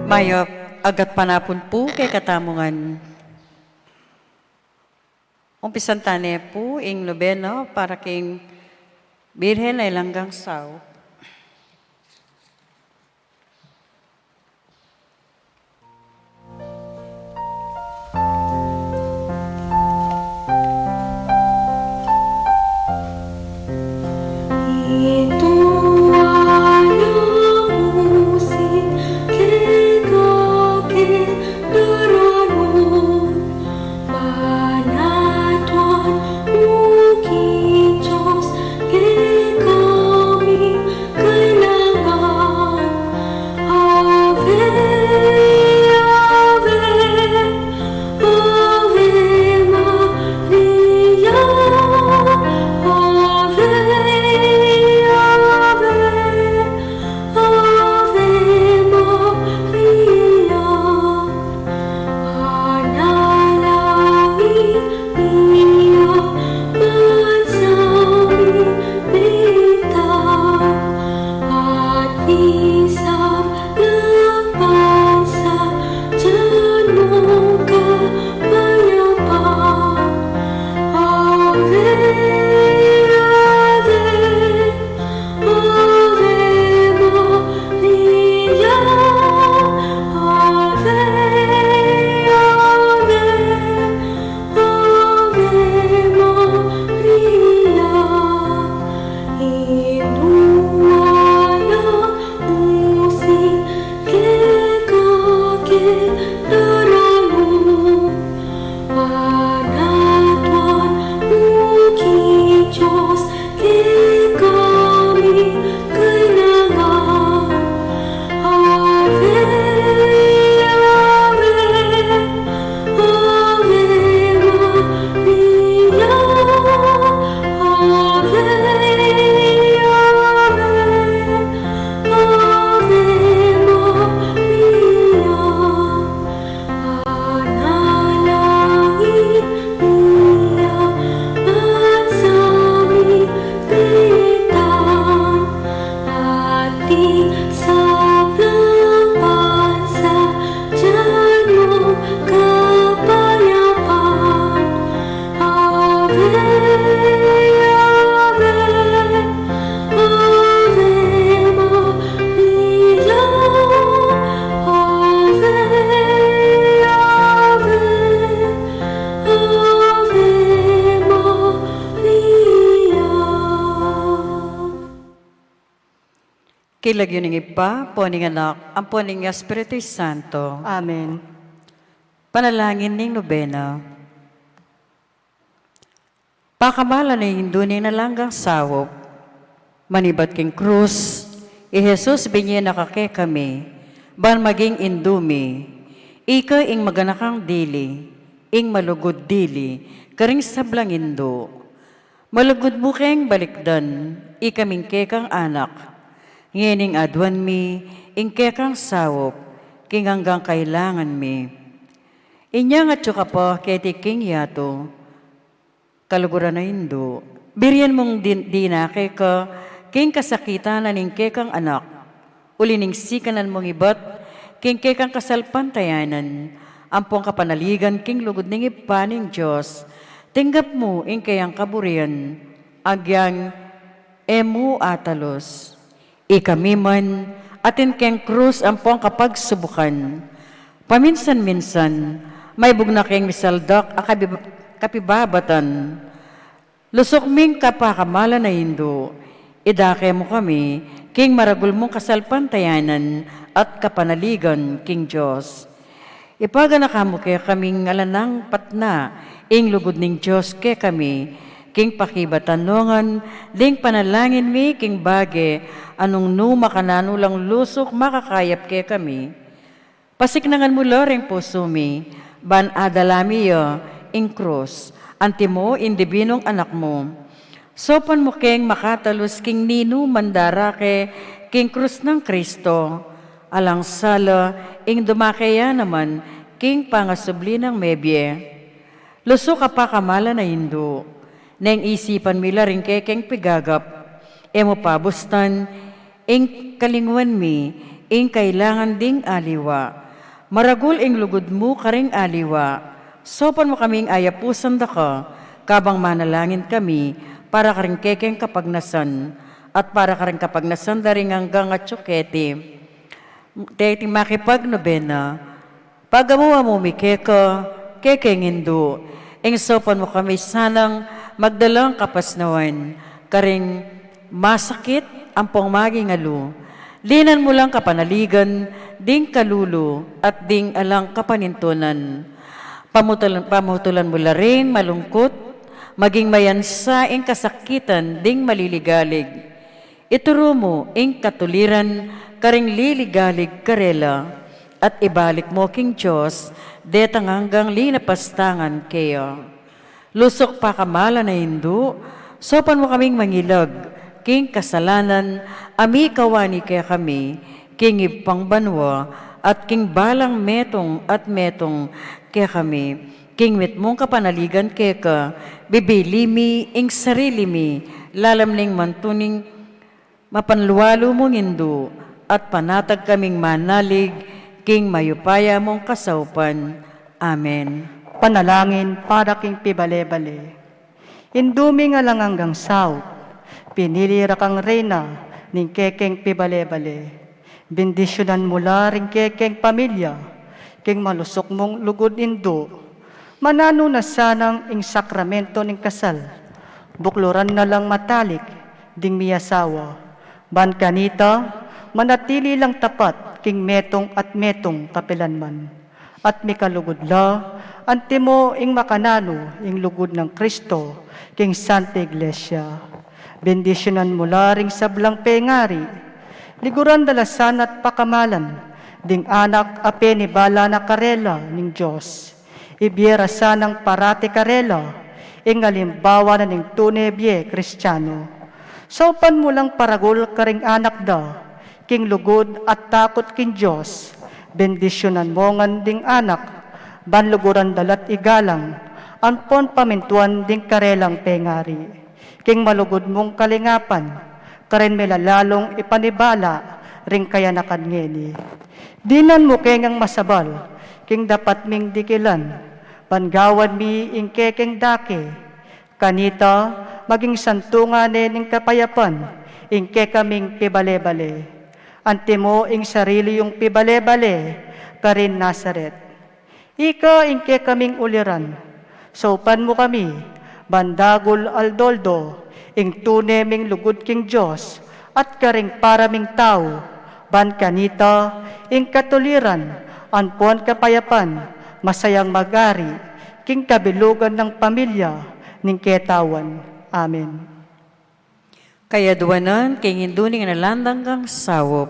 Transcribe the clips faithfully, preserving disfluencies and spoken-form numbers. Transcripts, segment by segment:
Mayap a gatpanapun pu kekatamu ngan. Umpisan tane pu ing nobena para king Birhen a Alang Anggang Saup. King lagyu ning Ibpa, ampo ning Anak, ampo ning Espiritu Santo. Amen. Panalangin ning nobena. Pakamalan a Indu ning Alang Anggang Saup, manibat king krus, i Jesus binye na ka kekami, ban maging Indu mi. Ika ing maganakang dili, ing malugud dili, karing sablang indu. Malugud mu keng balikdan, ikaming kekang anak. Ngening aduan mi, ing kekang saup, king anggang kailangan mi. Inyang atyu ka pa keti king yatu, kaluguran a Indu. Birian mung din-, dinake ka, king kasakitan na ning kekang anak. Uli ning sikanan mung ibat, king kekang kasalpantayanan, ampong kapanaligan king lugud ning Ibpa ning Dios, tinggap mu ing keyang kaburian, agyang e mu atalus. Ikami man, atin keng krus ampong kapagsubukan. Paminsan-minsan, maibug na keng misaldak a kabi-, kapibabatan. Lusuk ming kapakamalan a Indu, idake mu kami, king maragul mung kasalpantayanan at kapanaligan king Dios. Ipaganaka mu kekaming alang patna, ing lugud ning Dios kekami, king pakibatan ngan, ding panalangin mi, king bage, a nung nu makananu lang lusuk makakayap kekami. Pasiknangan mu la ring pusu mi, ban adala mi ya ing krus, antimo ing dibinung anak mu. Saupan mu keng makatalus king ninu man darake king krus nang Kristo, alang sala ing dumake ya naman king pangasubli nang mebie. Lusuk a pakamalan a Indu, neng isipan mi la ring kekeng pigagap, e mu pabustan ing kalinguan mi, ing kailangan ding aliwa. Maragul ing lugud mu karing aliwa. Saupan mu kaming ayapusan da ka, kabang manalangin kami para karing kekeng kapagnasan, at para karing kapagnasan da ring anggang atyu keti. Deti makipagnobena, pagamu-amu mi keka, kekeng Indu, ing saupan mu kami sanang magdalang kapasnawan, karing masakit ampong maging alu. Dinan mu lang kapanaligan ding kalulu at ding alang kapanintunan. Pamutulan, pamutulan mu la ring malungkut, maging mayansa ing kasakitan ding maliligalig. Ituru mu ing katuliran karing liligalig karela, at ibalik mu king Dios detang anggang linapastangan keya. Lusuk pakamalan a Indu, saupan mu kaming mangilag king kasalanan a mikawani kekami, king ibpang banua, at king balang metung at metung kekami, king mitmung kapanaligan keka, bibili mi ing sarili mi lalam ning mantuning mapanlualu mung Indu, at panatag kaming manalig king mayupaya mung kasaupan. Amen. Panalangin para king pibale-bale. Indu ming alang anggang saup, pinili ra kang reyna ning kekeng pibale-bale. Bendisyunan mu la ring kekeng pamilya king malusuk mung lugud, Indu. Mananu na sanang ing sakramento ning kasal, bukluran na lang matalik ding miasawa, ban kanita manatili lang tapat king metung at metung kapilanman. At mikalugud la, antimo ing makananu ing lugud nang Kristo king Santa Iglesia. Bendisyunan mu la ring sablang pengari, liguran da la sana't pakamalan ding anak a penibala na karela ning Dios. Ibie ra sanang parati karela ing alimbawa na ning tune bie Kristiano. Saupan mu lang paragul karing anak da king lugud at takut king Dios. Bendisyunan mu ngan ding anak, ban luguran da la't igalang ampon pamintuan ding karelang pengari. King malugud mung kalingapan, karin mi la lalung ipanibala ring kayanakan ngeni. Dinan mu ke ngang masabal king dapat ming dikilan, ban gawan mi ing kekeng dake. Kanita, maging santungan ne ning kapayapan ing kekaming pibale-bale. Antimo ing sarili yung pibale-bale karin Nazaret. Ika ing kekaming uliran. Saupan mu kami, ban dagul aldo-aldo ing tune ming lugud king Dios at karing para ming tau, ban kanita ing katuliran ampon kapayapan masayang mag-ari king kabilugan nang pamilya ning ketawan. Amen. Kayaduanan king Indu ning alang anggang saup,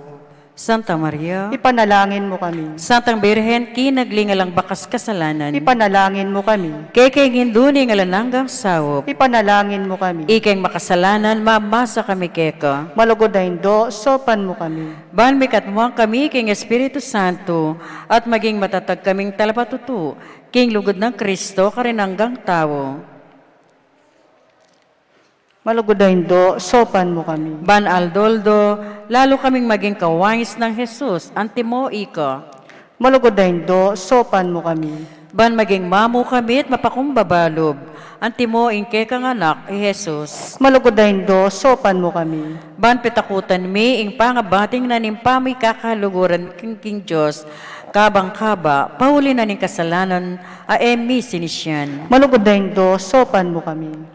Santa Maria. Ipanalangin mu kami. Santang Birhen, kinagli ning alang bakas kasalanan. Ipanalangin mu kami. Kekeng Indu ning alang anggang saup. Ipanalangin mu kami. Ikeng makasalanan, mamasa kami keka. Malugud a Indu, saupan mu kami. Ban mikatmuan kami king Espiritu Santo, at maging matatag kaming talapatutu king lugud nang Kristo karin anggang tau. Malugud a Indu, saupan mu kami. Ban aldo-aldo, lalu kaming maging kawangis nang Jesus, antimo ika. Malugud a Indu, saupan mu kami. Ban maging mamu kami't mapakumbaba lub, antimo ing kekang Anak, i Jesus. Malugud a Indu, saupan mu kami. Ban pitakutan mi ing pangabating na ning pamikakaluguran king, king Dios, kabang kaba, pauli na ning kasalanan a e mi sinisian. Malugud a Indu, saupan mu kami.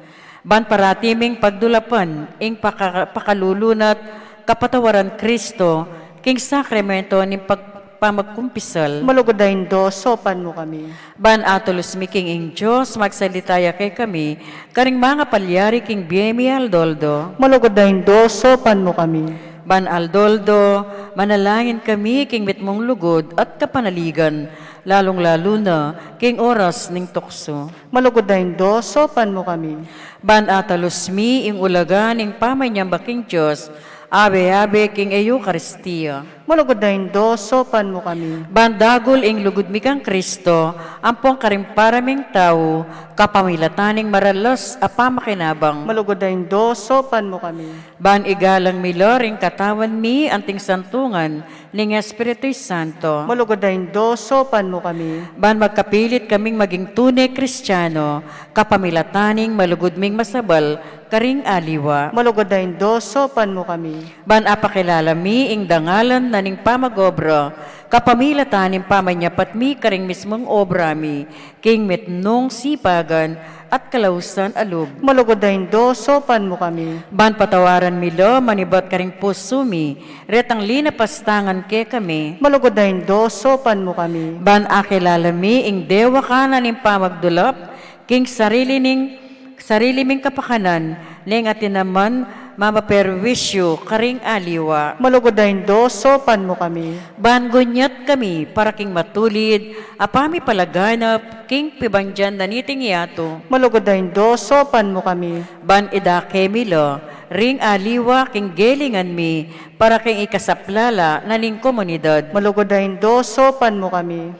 Ban parati ming pagdulapan ing paka-, pakalulu na't kapatawaran Kristo king sakramento ning pag-, pamagkumpisal. Malugud a Indu, saupan mu kami. Ban atulus mi king ing Dios, magsalita ya kekami karing mangapalyari king bie mi aldo-aldo. Malugud a Indu, saupan mu kami. Ban aldo-aldo, manalangin kami king mitmung lugud at kapanaligan, lalung-lalu na king oras ning tuksu. Malugud a Indu, saupan mu kami. Ban atalus mi ing ulaga ning pamanyamba king Dios, Abe-abe king Eukaristia. Malugud a Indu, saupan mu kami. Ban dagul ing lugud mi kang Kristo, ampong karing para ming tau, kapamilatan ning maralas a pamakinabang. Malugud a Indu, saupan mu kami. Ban igalang mi la ring katawan mi anting santungan ning Espiritu Santo. Malugud a Indu, saupan mu kami. Ban magkapilit kaming maging tune Kristiano, kapamilatan ning malugud ming masabal karing aliwa. Malugud a Indu, saupan mu kami. Ban apakilala mi ing dangalan na ning pamag-obra, kapamilatan ning pamanyapat mi karing mismung obra mi, king mitmung sipagan at kalausan a lub. Malugud a Indu, saupan mu kami. Ban patawaran mi la manibat karing pusu mi retang linapastangan kekami. Malugud a Indu, saupan mu kami. Ban akilala mi ing dewakan na ning pamagdulap king sarili ning, sarili ming kapakanan, neng atin naman mamaperwisyu karing aliwa. Malugud a Indu, saupan mu kami. Ban gunyat kami para king matulid a pamipalaganap king pibandian na niting yatu. Malugud a Indu, saupan mu kami. Ban idake mi la ring aliwa king gelingan mi para king ikasaplala na ning komunidad. Malugud a Indu, saupan mu kami.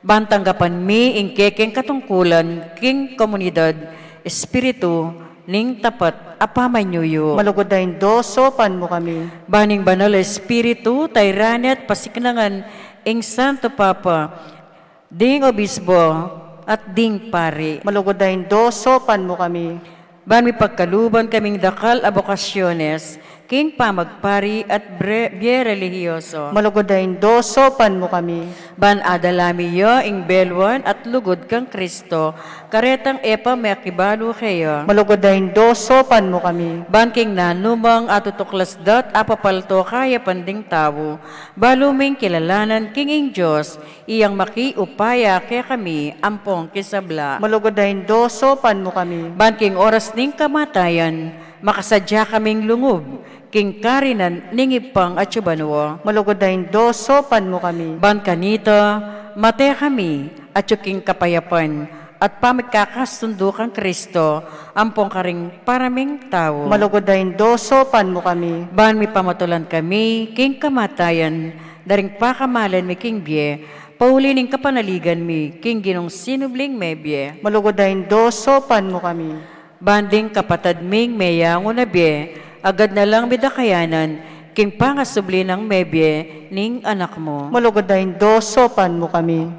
Ban tanggapan mi ing kekeng katungkulan king komunidad, espiritu ning tapat a pamanyuyu. Malugud a Indu, saupan mu kami. Ban ing Banal a Espiritu, tairan at pasiknangan ing Santo Papa, ding obispo, at ding pari. Malugud a Indu, saupan mu kami. Ban mipagkaluban kaming dakal a bokasyones king pamagpari at bre-, bie relihiyoso. Malugud a Indu, saupan mu kami. Ban adala mi ya ing beluan at lugud kang Kristo, karetang e pa mekibalu keya. Malugud a Indu, saupan mu kami. Ban king nanumang atutuklas dat apapalto kayapan ding tau, balu ming kilalanan king ing Dios, iyang makiupaya kekami ampong king sabla. Malugud a Indu, saupan mu kami. Ban king oras ning kamatayan, makasadya kaming lungub king karinan ning Ibpang atsu banua. Malugud a Indu, saupan mu kami. Ban kanita, mate kami atsu king kapayapan at pamikakasundu kang Kristo ampong karing para ming tau. Malugud a Indu, saupan mu kami. Ban mipamatulan kami king kamatayan da ring pakamalan mi king bie, pauli ning kapanaligan mi king Ginung sinubling mebie. Malugud a Indu, saupan mu kami. Ban ding kapatad ming meyangu na bie, agad na lang mi da kayanan king pangasubli nang mebie ning Anak mu. Malugud a Indu, saupan mu kami.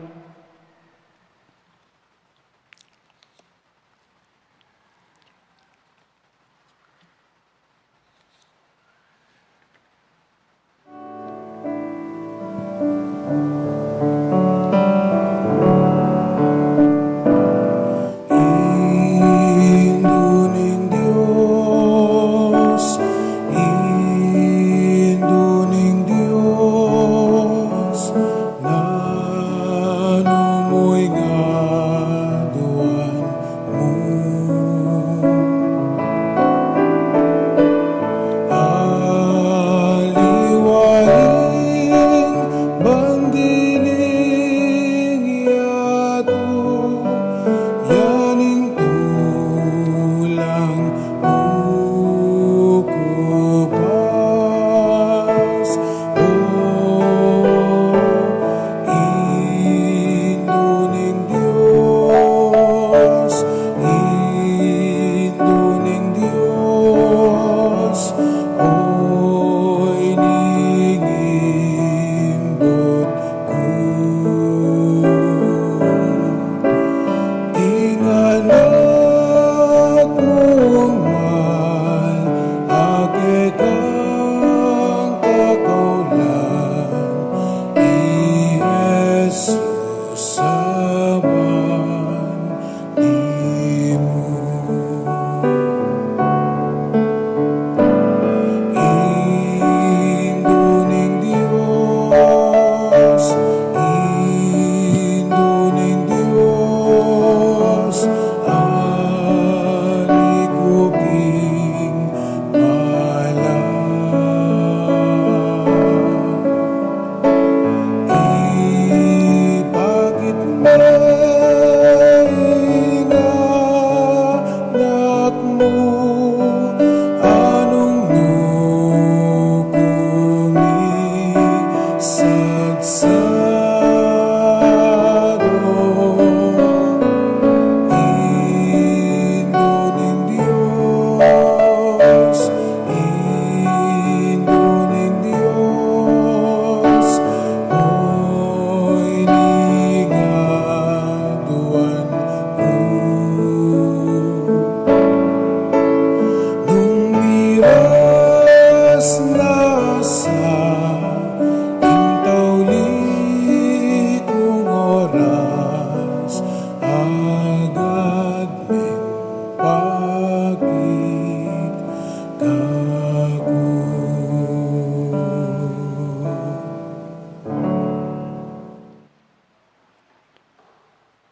Indu ning Dios, Indu ning Dios, na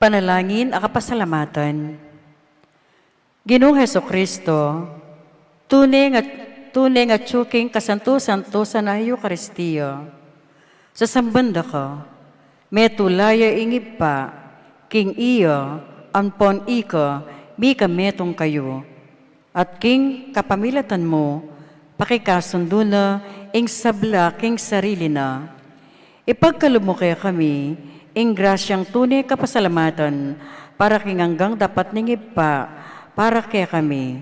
Panalangin a kapasalamatan. Ginung Jesucristo, tune nga, tune nga atyu king kasantu-santusan a Eukaristia. Sasamban da ka, metula ya ing Ibpa, king iya, ampon ika, mika metung kayu. At king kapamilatan mu, pakikasundu na ing sabla king sarili na. Ipagkalub mu kekami ing grasyang tune kapasalamatan para king anggang dapat ning Ibpa para kekami.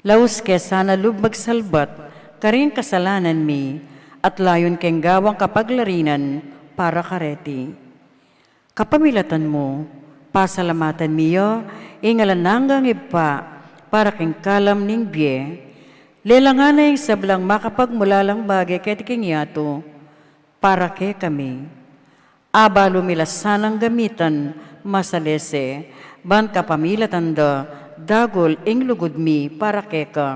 Laus ke sana lub magsalbat karing kasalanan mi at layun keng gawang kapaglarinan para kareti. Kapamilatan mu, pasalamatan mi ya ing alang anggang Ibpa para king kalam ning bie. Lelangan na ing sablang makapagmulalang bage keti king yatu para kekami. Abalu mi la sanang gamitan masalese, ban kapamilatan da dagul ing lugud mi para keka.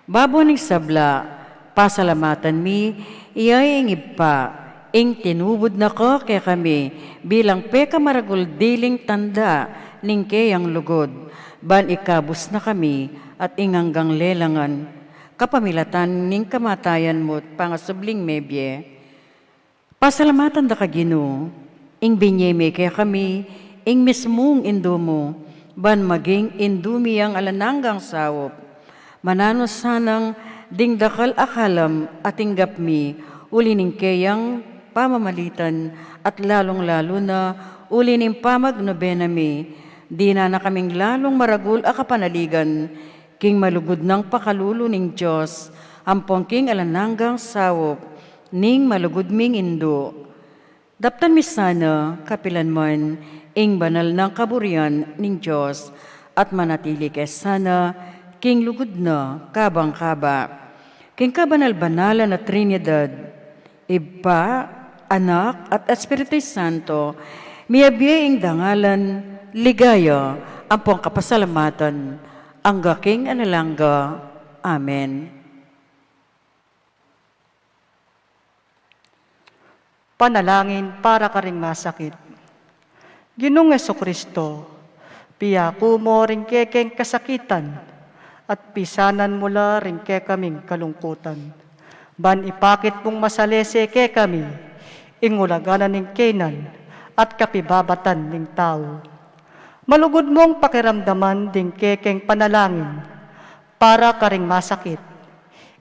Babo ning sabla, pasalamatan mi, iya ing Ibpa, ing tinubud na ka kekami bilang pekamaragul diling tanda ning keyang lugud, ban ikabus na kami at ing anggang lelangan, kapamilatan ning kamatayan mu't pangasubling mebie. Pasalamatan da ka, Ginu, ing binye me kekami ing mismung Indu mu, ban maging Indu mi yang alang anggang saup. Mananu sanang ding dakal a kalam a tinggap mi uli ning keyang pamamalitan at lalung-lalu na uli ning pamagnobena mi, dinan na kaming lalung maragul a kapanaligan king malugud nang pakalulu ning Dios, ampon king alang anggang saup ning malugud ming Indu. Daptan mi sana, kapilan man, ing banal nang kaburian ning Dios, at manatili ke sana king lugud na kabang kaba. King kabanal-banalan a Trinidad, Ibpa, Anak, at Espiritu Santo, miyabie ing dangalan, ligaya, ampong kapasalamatan, angga king alang angga. Amen. Panalangin para karing masakit. Ginung Jesucristo, piyaku mu ring kekeng kasakitan, at pisanan mu la ring kekaming kalungkutan. Ban ipakit mung masalese kekami, ing ulaganan ning kenan, at kapibabatan ning tau. Malugud mung pakiramdaman ding kekeng panalangin, para karing masakit.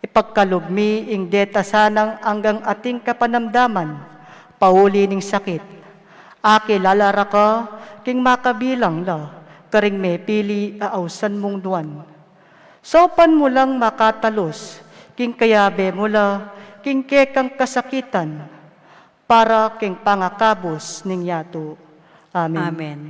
Ipagkalub mi ing deta sanang anggang ating kapanamdaman, pauli ning sakit. Akilala ra ka, king makabilang la, karing mepili a ausan mung nuan. Saupan mu lang makatalus, king kayabe mu la, king kekang kasakitan, para king pangakabus ning yatu. Amen. Amen.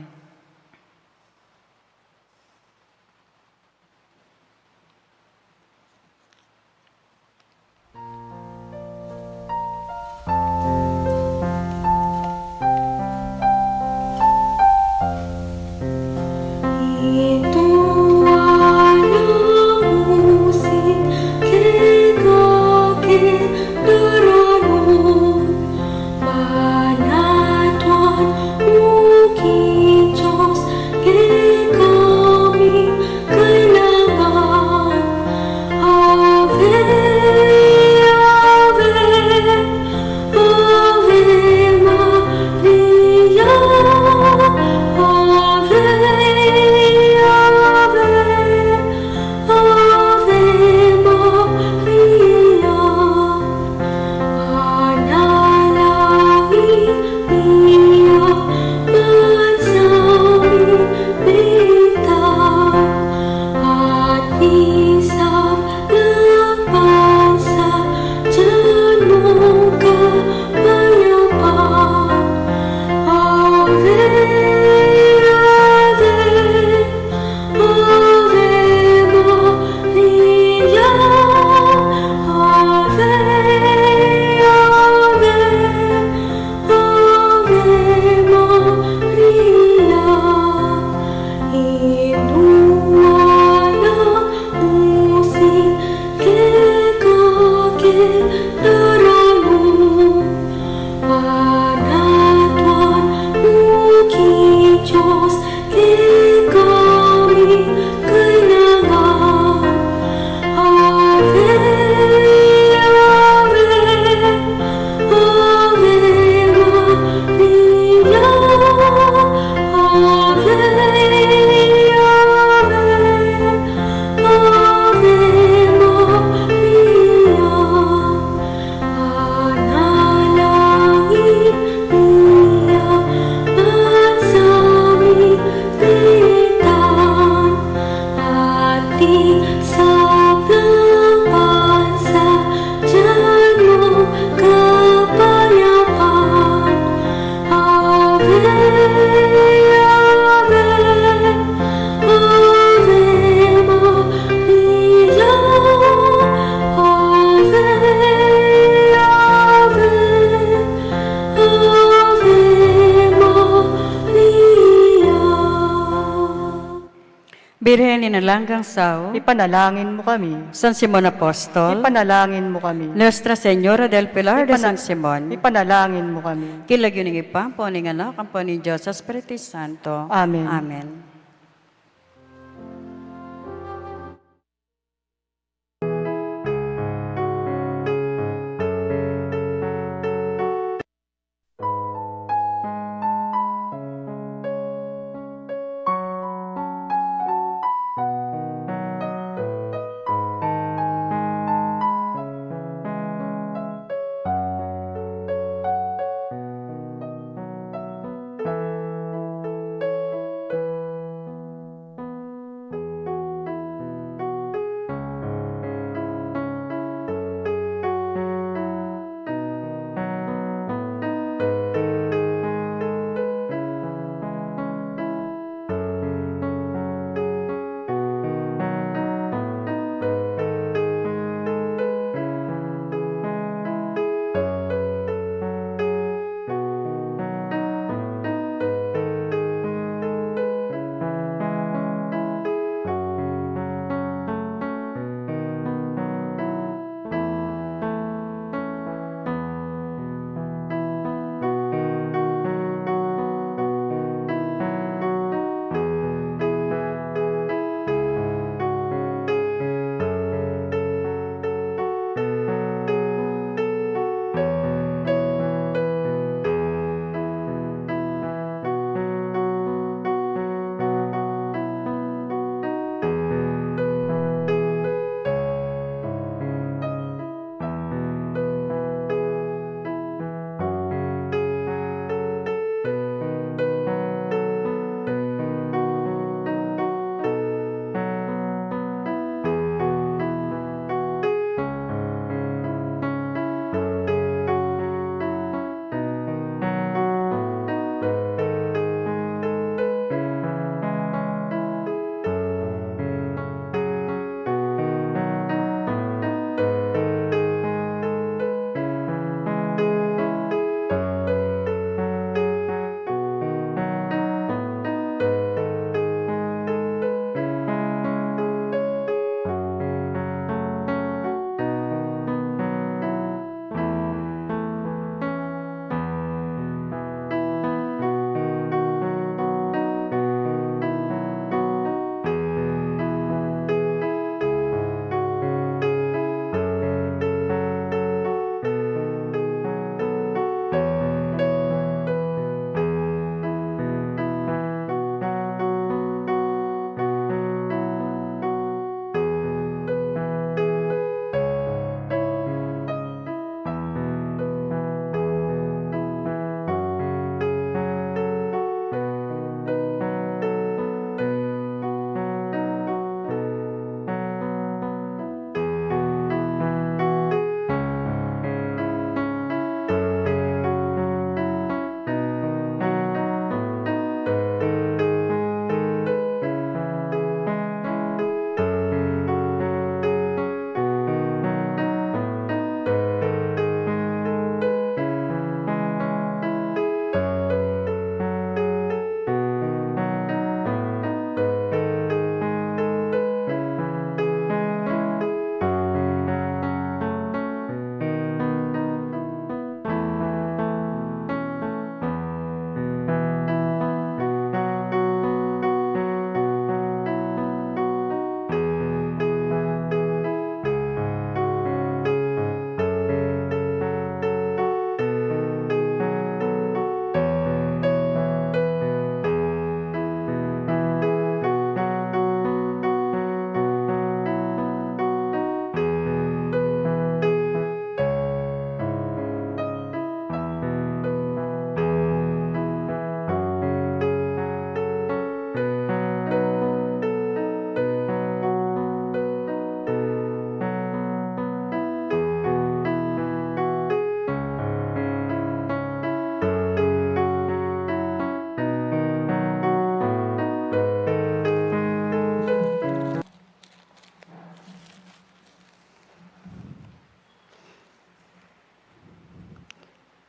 Birhen ning Alang Anggang Saul, ipanalangin mu kami. San Simon Apostol, ipanalangin mu kami. Nuestra Señora del Pilar de Ipana- San Simon, ipanalangin mu kami. King lagyu ning Ibpa, ampo ning Anak, ampo ning Dios Espiritu Santo. Amen. Amen.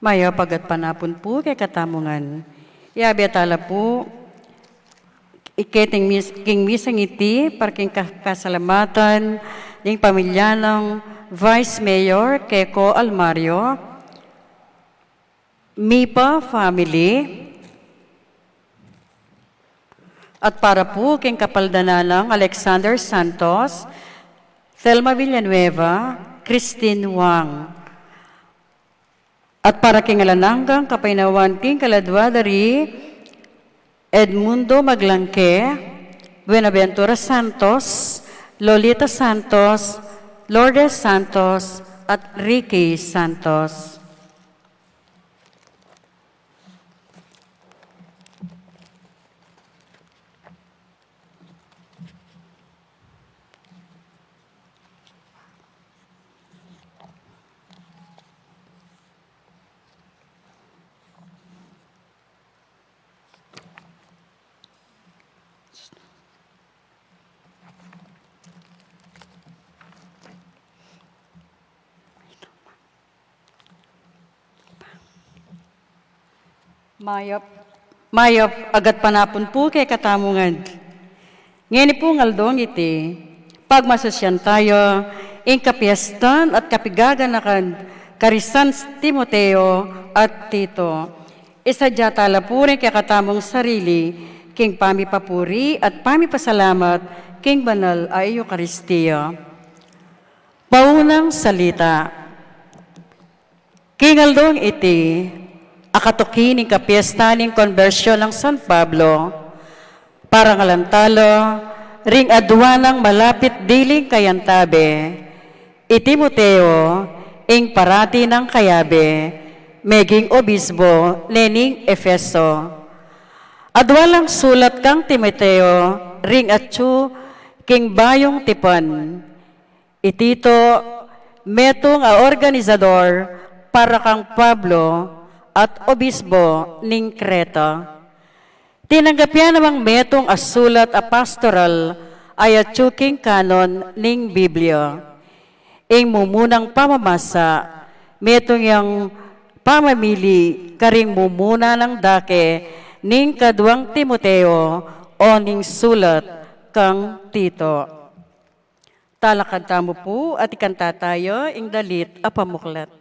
Mayap a gatpanapun pu kekatamu ngan. Yabe tala pu Ike king mis-, king misang iti, para king ka-, kasalamatan ning pamilya nang Vice Mayor Keko Almario, Mipa family, at para pu king kapaldanan nang Alexander Santos, Thelma Villanueva, Christine Wang. At para king alang anggang kapaynawan king kaladua da ri Edmundo Maglangke, Buenaventura Santos, Lolita Santos, Lourdes Santos, at Ricky Santos. Mayap, mayap a gatpanapun pu kekatamu ngan. Ngeni pung aldong iti, pagmasusyan tayu ing kapiestan at kapigaganakan kari San Timoteo at Tito. Isadya tala pu ring kekatamung sarili king pamipapuri at pamipasalamat king banal a Eukaristia. Paunang salita. King aldong iti, akatuki ning kapiesta ning konbersion nang San Pablo, parangalan tala ring adua nang malapit diling kayantabe, i Timoteo, ing parati nang kayabe, meging obisbo ne ning Efeso. Adua lang sulat kang Timoteo ring atyu king bayung tipan. I Tito, metung a organisador para kang Pablo at obisbo ning Creta. Tinanggap ya namang metung a sulat a pastoral a atyu king kanon ning Biblia. Ing mumunang pamamasa, metung yang pamamili karing mumuna nang dake ning kaduang Timoteo o ning sulat kang Tito. Talakad tamu pu at ikanta tayu ing dalit a pamuklat.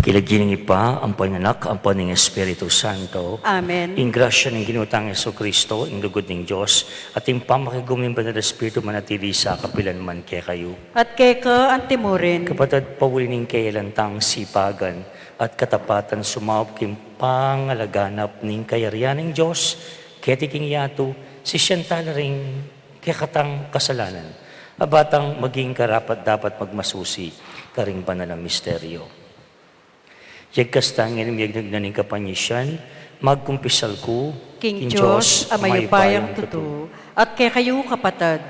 King lagyu ning Ibpa, ampo ning Anak, ampo ning Espiritu Santo. Amen. Ing grasya ning Ginu tang Jesucristo, ing lugud ning Dios, at ing pamakigum ning Banal a Espiritu manatili sa kapilan man kekayu. At keka antimurin. Kapatad, pauli ning keyalan tang sipagan at katapatan sumaup king pangalaganap ning kayarian ning Dios keti king yatu, sisian tala ring kekatang kasalanan, a ba tang maging karapat-dapat magmasusi karing banal a misteryo. Yagkas tang ngeni miyagna ning kapanyisian, Magkumpisal ku king Dios a mayupayang tutu, at kekayu, kapatad,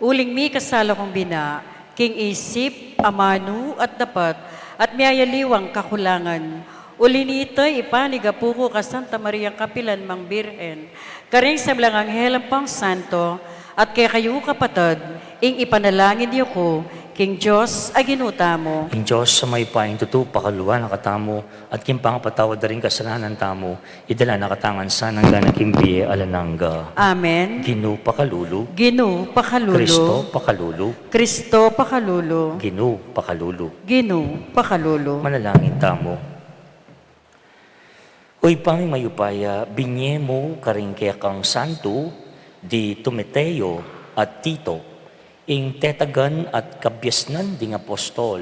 uling mikasala kung bina king isip, amanu, at dapat, at miyayaliwang kakulangan. Uli nita, ipanigapu ku ka Santa Mariang kapilan mang Birhen, karing sablang anghel ampong santo, at kekayu, kapatad, ing ipanalangin yu ku king Dios a Ginu tamu. Ing Dios a mayupayang tutu, pakalulu na katamu, at king pangapatawad da ring kasalanan tamu, idala na katamu ngan sana king bie alang angga. Amen. Ginu, pakalulu. Ginu, pakalulu. Kristo, pakalulu. Kristo, pakalulu. Ginu, pakalulu. Ginu, pakalulu. Manalangin tamu. O Ibpa ming mayupaya, binie mu karing kekang santu, di Timoteo at Tito, ing tetagan at kabiasnan ding apostol.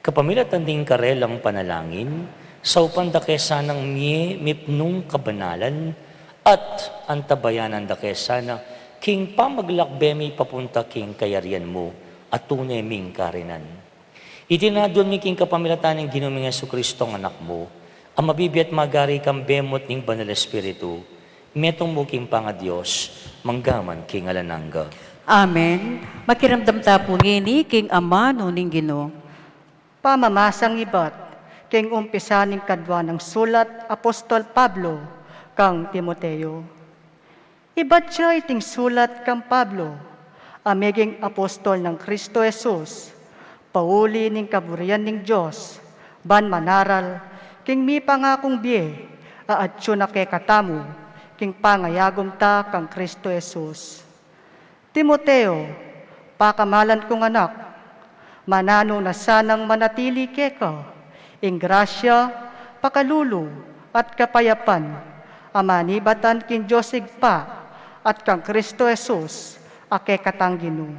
Kapamilatan ding karelang panalangin, saupan da ke sanang mie mipnung kabanalan, at antabayanan da ke sana king pamaglakbe mi papunta king kayarian mu, a tune ming karinan. Iti aduan mi king kapamilatan ning Ginu ming Jesucristo, Anak mu, a mabibie at magari kambe mu at ning Banal Espiritu, metung mu king pangaDios, mangga man king alang angga. Amen. Makiramdam ta pu ngeni king amanu ning Ginu. Pamamasang ibat king umpisa ning kadua nang sulat apostol Pablo kang Timoteo. Ibat ya iting sulat kang Pablo, a meging apostol nang Kristo Jesus, pauli ning kaburian ning Dios, ban manaral king mipangakung bie a atyu na kekatamu king pangayagum ta kang Kristo Jesus. Timoteo, pakamalan kung anak, mananu na sanang manatili keka ing grasya, pakalulu, at kapayapan a manibatan king Dios Ibpa at kang Kristo Jesus a kekatang Ginu.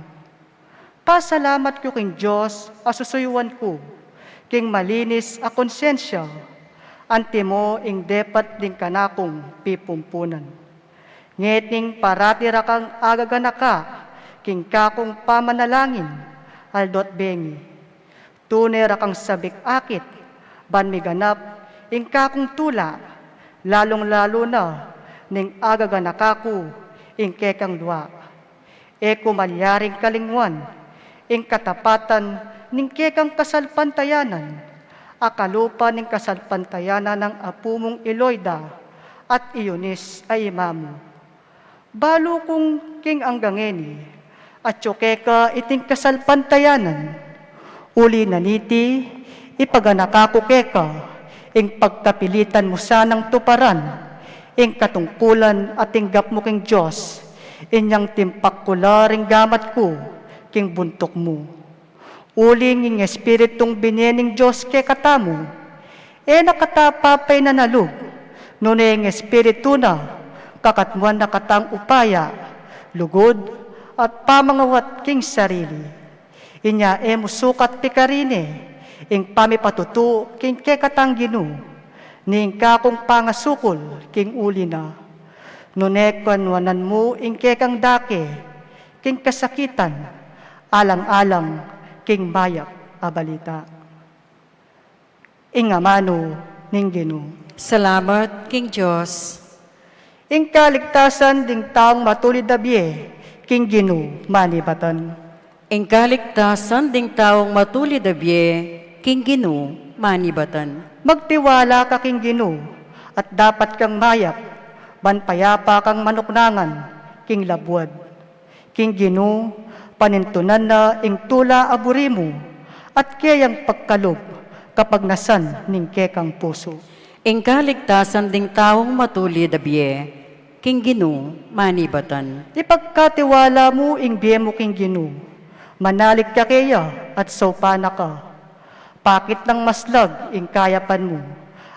Pasalamat ku king Dios a susuyuan ku king malinis a konsyensya, antimo ing depat ding kanakung pipumpunan. Ngening parati ra kang agaganaka king kakung pamanalangin, aldo at bengi. Tune ra kang sabik akit ban miganap ing kakung tula, lalung-lalu na ning agaganaka ku ing kekang lua. E ku malyaring kalingwan ing katapatan ning kekang kasalpantayanan, a kalupa ning kasalpantayanan nang apu mung i Loida at i Eunice a ima mu. Balu kung king angga ngeni, atyu keka iting kasalpantayanan. Uli na niti, ipaganaka ku keka ing pagkapilitan mu sanang tuparan ing katungkulan a tinggap mu king Dios, inyang timpak ku la ring gamat ku king buntuk mu. Uling ing Espiritung binie ning Dios kekatamu, e na kata papainanalug, nune ing Espiritu na kakatmuan na katang upaya, lugud, at pamangawat king sarili. Inya e mu sukat pikarine ing pamipatutu king kekatang Ginu, ni ing kakung pangasukul king uli na. Nune kanuanan mu ing kekang dake king kasakitan, alang-alang king mayap a balita. Ing amanu ning Ginu. Salamat king Dios. Ing kaligtasan ding taung matulid a bie king Ginu manibatan. Ing kaligtasan ding taung matulid a bie king Ginu manibatan. Magtiwala ka king Ginu, at dapat kang mayap, ban payapa kang manuknangan king labuad. King Ginu, panintunan na ing tula a buri mu, at keyang pagkalub kapagnasan ning kekang pusu. Ing kaligtasan ding taung matulid a bie king Ginu manibatan. Ipagkatiwala mu ing bie mu king Ginu, manalig ka keya at saupan na ka. Pakit nang maslag ing kayapan mu,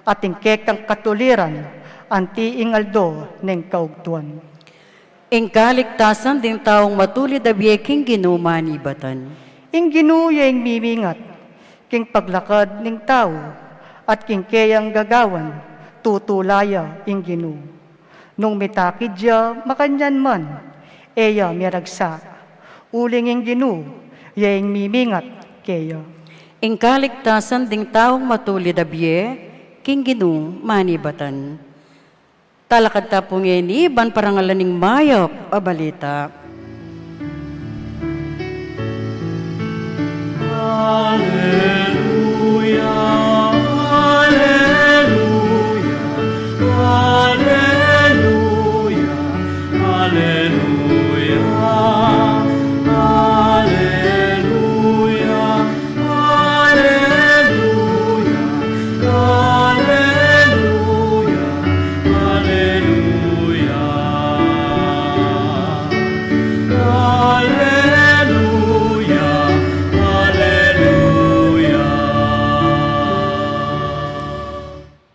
at ing kekang katuliran anti ing aldo ning kaugtuan. Ing kaligtasan ding taung matulid a bie king Ginu manibatan. Ing Ginu ya ing mimingat king paglakad ning tau, at king keyang gagawan tutula ya ing Ginu. Nung mitakid ya, makanyan man, e ya miragsa, uling ing Ginu ya ing mimingat keya. Ing kaligtasan ding taung matulid a bie king Ginu manibatan. Talakad ta pu ngeni ban parangalan ing mayap a balita. Aleluya, aleluya, aleluya, aleluya, aleluya. Aleluya, aleluya, aleluya. Aleluya, aleluya.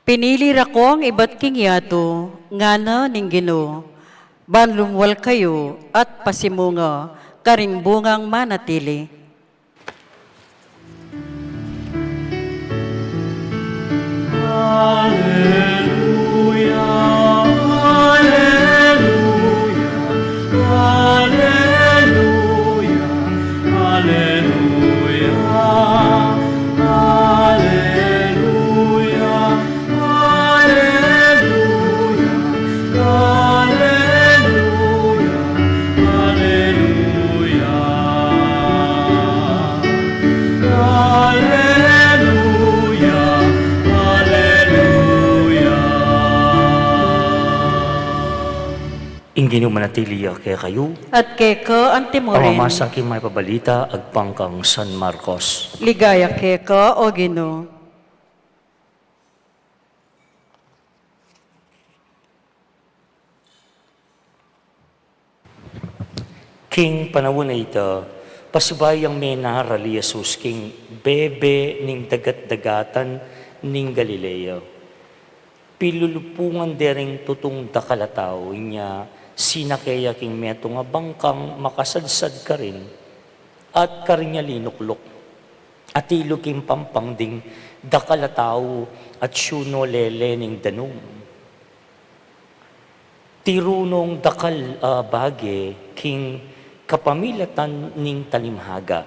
Pinili ra kong ibat king yatu, ngana ning Ginu, ban lumwal kayu at pasimunga karing bungang manatili. Aleluya, aleluya, aleluya, aleluya, aleluya. Aleluya, aleluya, aleluya. Aleluya, aleluya. Ing Ginu manatili ya kekayu. At keka antimurin. Pamamasa king mayap a balita agpang kang San Marcos. Ligaya keka, O Ginu. King panaun a ita, pasibayu yang menaral i Jesus king bebe ning dagat-dagatan ning Galilea. Pilulupungan de ring tutung dakal a tau, inya sinake ya king metung a bangkang makasadsad karin, at karin ya linukluk. Atilu king pampang ding dakal a tau atiu no lele ning danum. Tiru nong dakal a bage king kapamilatan ning talimhaga.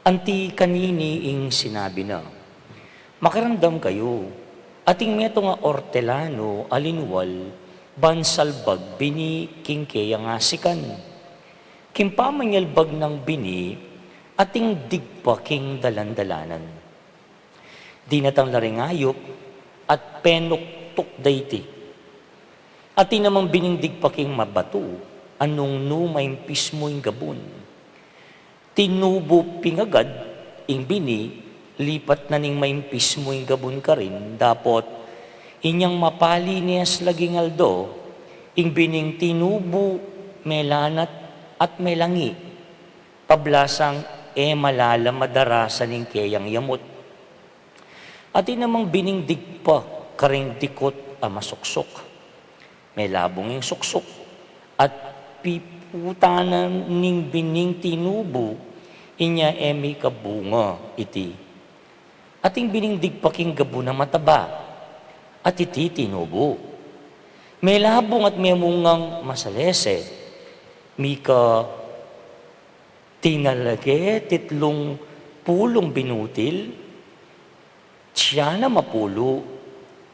Anti kanini ing sinabi na, "Makiramdam kayu, ating metung a ortelano a linwal ban salbag bini king keyang asikan." King pamanyalbag nang bini, ating digpa king dalan-dalanan. Dinatang la ring ayup at penuktuk da iti. Atin namang bining digpa king mabatu, a nung nu maimpis mu ing gabun. Tinubu pin agad ing bini, lipat na ning maimpis mu ing gabun karin, dapot inyang mapali ne aslaging aldo, ing bining tinubu melanat at melangi, pablasang e malalam a darasan ing keyang yamut. Atin namang bining digpa karing dikut a masuksuk. Melabung ing suksuk at piputanan ning bining tinubu, inya e mikabunga iti. Ating bining digpa king gabun a mataba, at iti tinubu. Melabung at memungang masalese, mika tinalage titlung pulung binutil, atia na mapulu,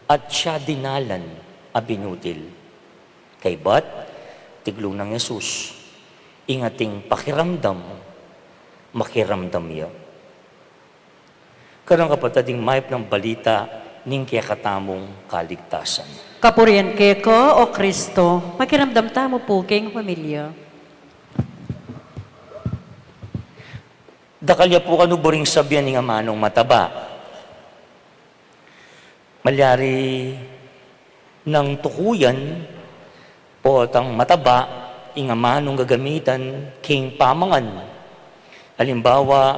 atia dinalan a binutil. Kaybat, tiglung nang Jesus, ing ating pakiramdam, makiramdam ya. Karang kapatad, ing mayap nang balita ning kekatamung kaligtasan. Kapurian keka, O Kristo. Makiramdam tamu pu king pamilya. Dakal ya pu kanu buring sabian ing amanung mataba. Malyari nang tukuyan potang mataba ing amanung gagamitan king pamangan. Alimbawa,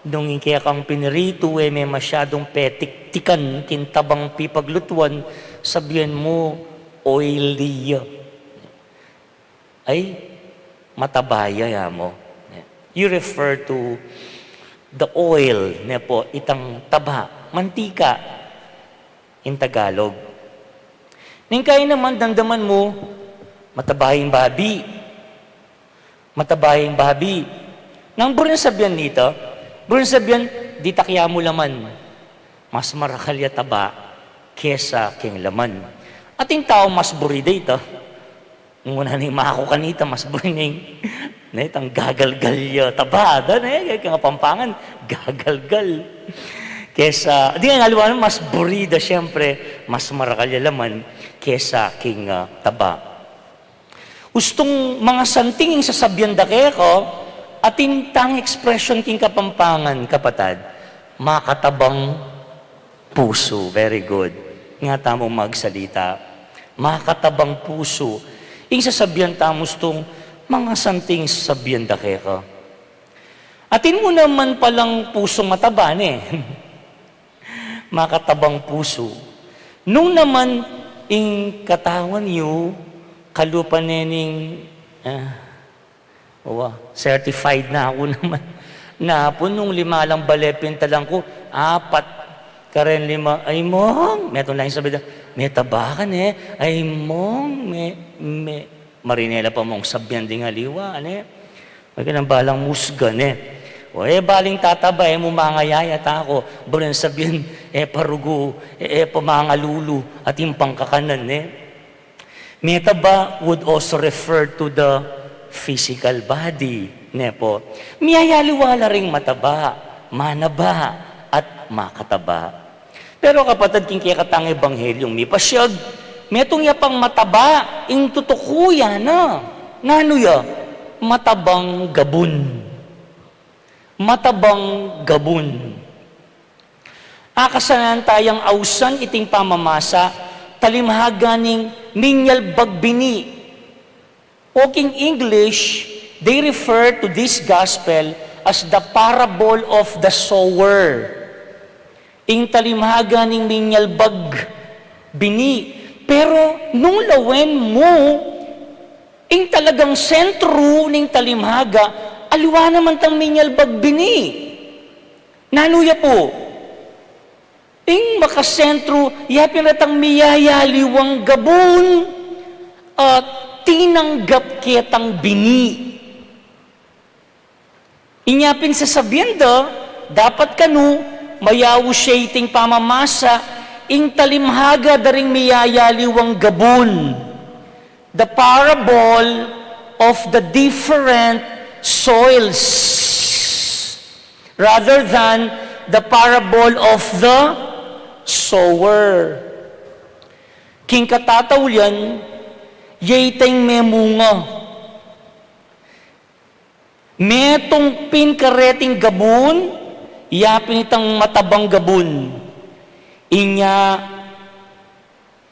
nung ing kekang piniritu e me masyadung petiktikan king tabang pipaglutuan, sabian mu, "Oily ya." Ay, mataba ya, ya mu. You refer to the oil, ne pu, itang taba, mantika in Tagalog. Neng kaya naman, damdaman mu, mataba ing babi. Mataba ing babi. Nang buring sabian nita, buring sabian, ditak ya mu laman. Mas marakal ya taba kesa king laman. Atin tau mas buri da ita. Muna ning maku kanita, mas buri ning, ne, itang gagalgal ya taba da, ne, kaya Kapampangan, gagalgal. Kesa, di nga aliwa, mas buri da, siyempre, mas marakal ya laman kesa king, ah, taba. Ustung mangasanting ing sasabian da keka, atin tang expression king Kapampangan, kapatad, makatabang pusu. Very good. Nga tamung magsalita. Makatabang pusu. Ing sasabian tamu ustung mangasanting ing sasabian da keka. Atin mu naman palang pusung mataba, ne? Makatabang pusu. Nung naman ing katawan yu, kalupa ne ning, ah, wa, certified na aku naman. Napun nung lima lang bale pintalan ku, apat. Karen lima, "Ay, Mong," metung lang ing sabi da, "Metaba ka ne. Ay, Mong, me, me," marinela pa mung sabian ding aliwa, ne? Makanang balang musga, ne? O, e baling tataba, e mu mangayayat aku. Buren sabian, e parugu, e, e pa mangalulu, atin pang kakanan, ne? Metaba would also refer to the physical body, ne po? Miyayaliwa la ring mataba, manaba, at makataba. Pero kapatad, king kekatang ebanghelyo, mipasyag, metung ya pang mataba, ing tutuku ya na. Nanu ya? Matabang gabun. Matabang gabun. Akasanan tayang ausan iting pamamasa, talimhaga ning minyalbag bini. O king English, they refer to this gospel as the parable of the sower. Ing talimhaga ning minyalbag bini. Pero nung lawen mu, ing talagang sentru ning talimhaga, aliwa naman tang minyalbag bini. Nanu ya pu? Ing makasentru, yapin retang miyayaliwang gabun, a tinanggap ketang bini. Inya pin sasabian da, dapat kanu, mayaus ya iting pamamasa, ing talimhaga da ring miyayaliwang gabun. The parable of the different soils rather than the parable of the sower. King katataulian, ya itang memunga. Metung pin kareting gabun, yapin itang matabang gabun. Inya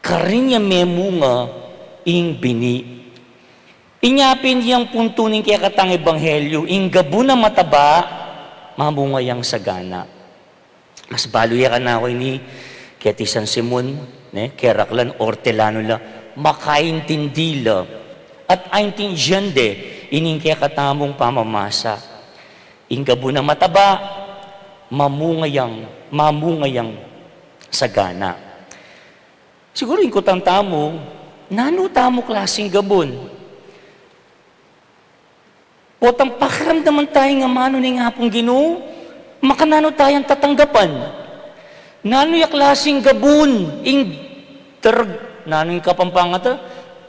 karin ya memunga ing bini. Inya pin yang puntu ning kekatang ebanghelyo, ing gabun a mataba, mamunga yang sagana. Mas balu ya kanaku ini keti San Simon, ne, keraklan ortelano la, makaintindi la, at aintindian de ining kekatamung pamamasa. Ing gabun a mataba, mamunga yang, mamunga yang sagana. Siguru ing kutan tamu, nanu tamu klasing gabun? Potang pakiramdaman taya ing amanu ning Apung Ginu, makananu tayang tatanggapan? Nanu ya klasing gabun, ing darug-, nanu ing Kapampangan ta?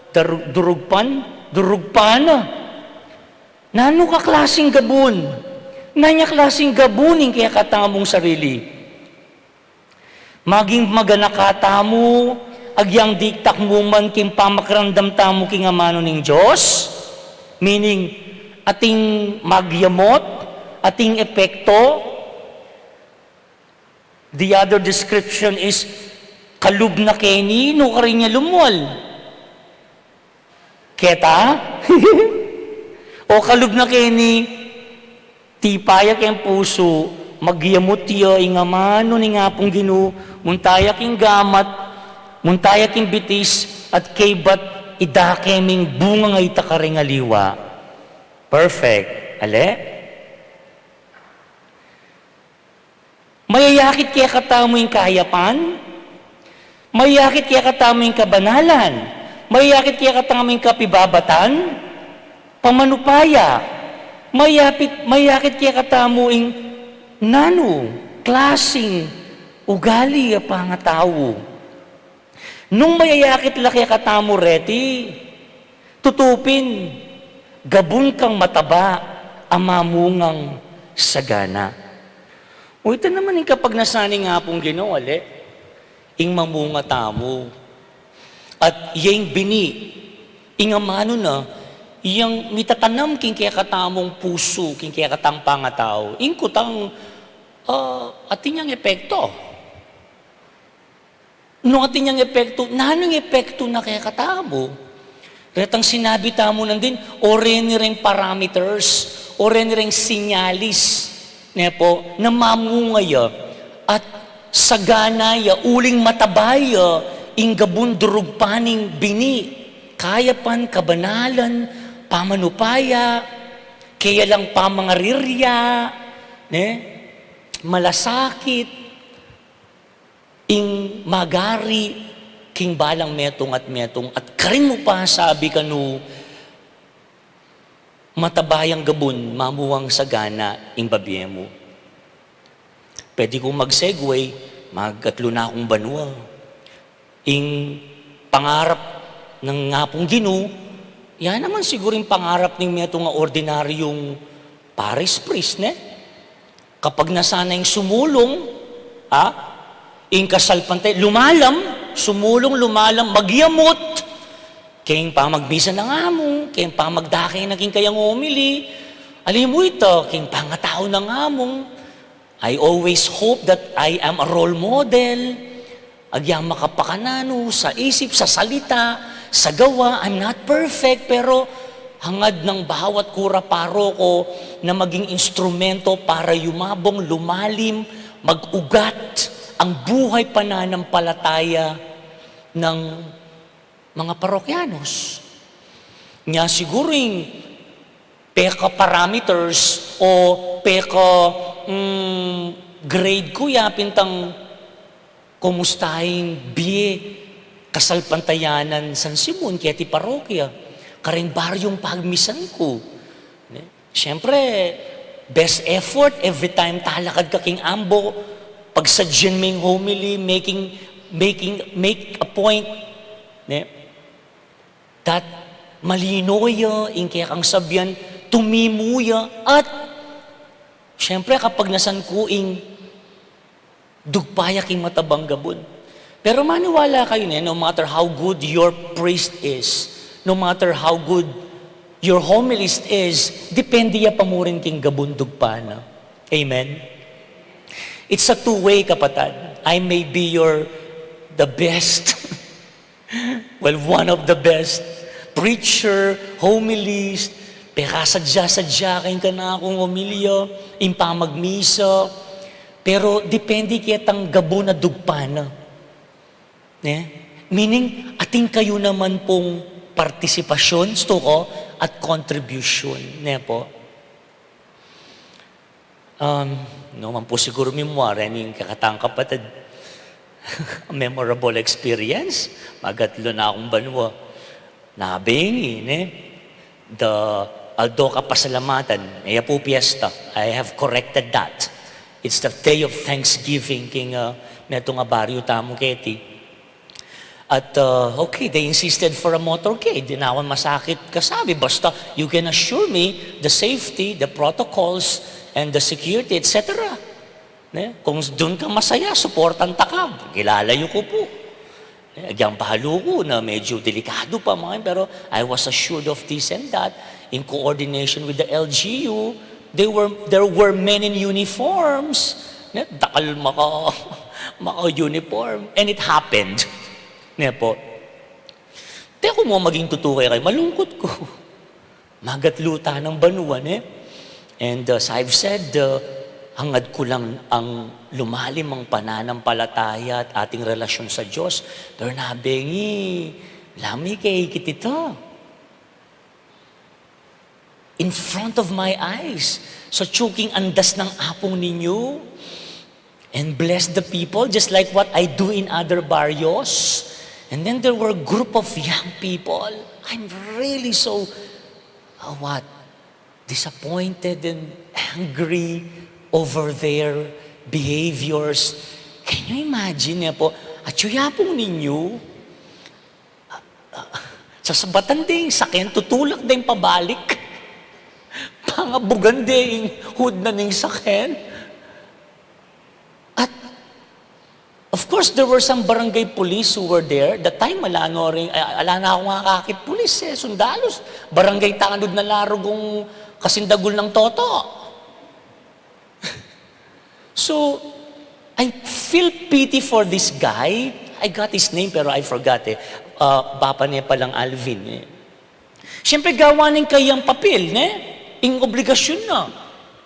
Daru-, durugpan? Durugpan na. Nanu ka klasing gabun? Nanu ya klasing gabun ing kekatamung sarili? Maging maganaka tamu, agyang diktak mu man king pamakiramdam tamu king amanu ning Dios, meaning, ating magyamot, ating epekto. The other description is, kalub na keni, nu karin ya lumwal? Keta? O kalub na keni, tipa ya keng pusu, magyamut ya ing amanu ning Apung Ginu, munta ya king gamat, munta ya king bitis, at kaybat idake ming bunga ngeni ta karing aliwa. Perfect. Ale? Mayayakit kekatamu ing kayapan, mayayakit kekatamu ing kabanalan, mayayakit kekatamu ing kapibabatan, pamanupaya, mayapit, mayayakit kekatamu ing nanu klasing ugali a pangatau. Nung mayayakit la kekatamu reti, tutu pin, gabun kang mataba a mamungang sagana. O, ita naman ing kapagnasan ning Apung Ginu, ali, ing mamunga tamu. At ya ing bini, ing amanu na, yang mitatanam king kekatamung pusu, king kekatang pangatau, ing kutang, ah, atin yang epekto. Nung atin yang epektu, nanung epektu na kekatamu? Retang sinabi tamu nandin, o reni reng parameters, o reni reng sinyalis, ne po, na mamunga ya, at sagana ya, uling mataba ya, ing gabun durugpa ning bini, kayapan, kabanalan, pamanupaya, kaya lang pamangarirya, ne? Malasakit, ing magari king balang metung at metung, at karin mu pa sabi kanu, mataba yang gabun, mamungang sagana ing babie mu. Pwede kung mag-segue, magatlu na kung banua. Ing pangarap ning Apung Ginu, yan naman siguro ing pangarap ning metung a ordinaryung parish priest, ne? Kapagnasan na ing sumulung, ha? Ing kasalpantay, lumalam, sumulung, lumalam, magyamut. King pamagmisa na ngamung, king pamagdake na king kayang homily. Ali mu ita, king pangatau na ngamung. I always hope that I am a role model. Agyang makapakananu, sa isip, sa salita, sa gawa, I'm not perfect, pero hangad nang bawat kura paroko na maging instrumento para yumabong, lumalim, mag-ugat ang buhay pananampalataya ng mga parokyanos. Nya siguro ing peka parameters o peka, mm, grade ku ya pin tang kumusta ing bie kasalpantayanan San Simon keti parokya, kareng baryung pagmisan ku. Ne? Siyempre, best effort every time talakad ka king ambo, pagsadyan ming homily, making, making, make a point. Ne? That malino ya ing kekang sabian, tumimu ya, at siyempre, kapagnasan ku ing dugpa ya king matabang gabun. Pero maniwala kayu ne, no matter how good your priest is, no matter how good your homilist is, depende ya pa mu rin king gabun dugpa na. Amen? It's a two-way, kapatad. I may be your, the best, well, one of the best preacher, homilist, pekasadya-sadya king kanakung homilya, ing pamagmisa. Pero depende ketang gabun a dugpa na. Ne? Meaning, atin kayu naman pung partisipasyon, stuko, at kontribusyon. Ne po? Um, no man po siguro memory ning kakatang kapatid. Memorable experience, magatlo na akung banua. Nabingi, ne? The, although kapasalamatan, e ya po piyesta. I have corrected that. It's the day of Thanksgiving, king, uh, metung a baryu tamu keti. At, uh, okay, they insisted for a motorcade. Di na ako masakit kasabi. Basta, you can assure me the safety, the protocols, and the security, et cetera. Ne? Kung dun ka masaya, suportan ta ka. Kilalayo ku po. Ne? Agyang balu ku na medyo delikado pa man, pero I was assured of this and that. In coordination with the L G U, they were, there were men in uniforms. Ne? Dakal maka, maka-uniform. And it happened. Ne po? Te ku mu maging tutu kekayu, malungkut ku. Magatlu ta nang banua, ne? And, uh, as I've said, uh, hangad ku lang ang lumalim ang pananampalataya at ating relasyon sa Diyos. Pero nabingi, lami kay kitita. In front of my eyes. Sa atyu king andas nang Apung ninyu. And bless the people, just like what I do in other barrios. And then there were a group of young people. I'm really so, uh, what? Disappointed and angry over their behaviors. Can you imagine, ne po? Atyu ya Apung ninyu, Tasabatan de ing saken, tutulak de ing pabalik. Pangabugan de ing hood na ning saken. At, of course, there were some barangay police who were there. That time, ala no rin, ay, ala na kung akakit pulis e, sundalus. Barangay tanod na la rugung kasindagul nang toto. So, I feel pity for this guy. I got his name, pero I forgot e. Ah, bapa ne palang Alvin e. Siyempre, gawa ning kayang papel, ne? Ing obligasyun na.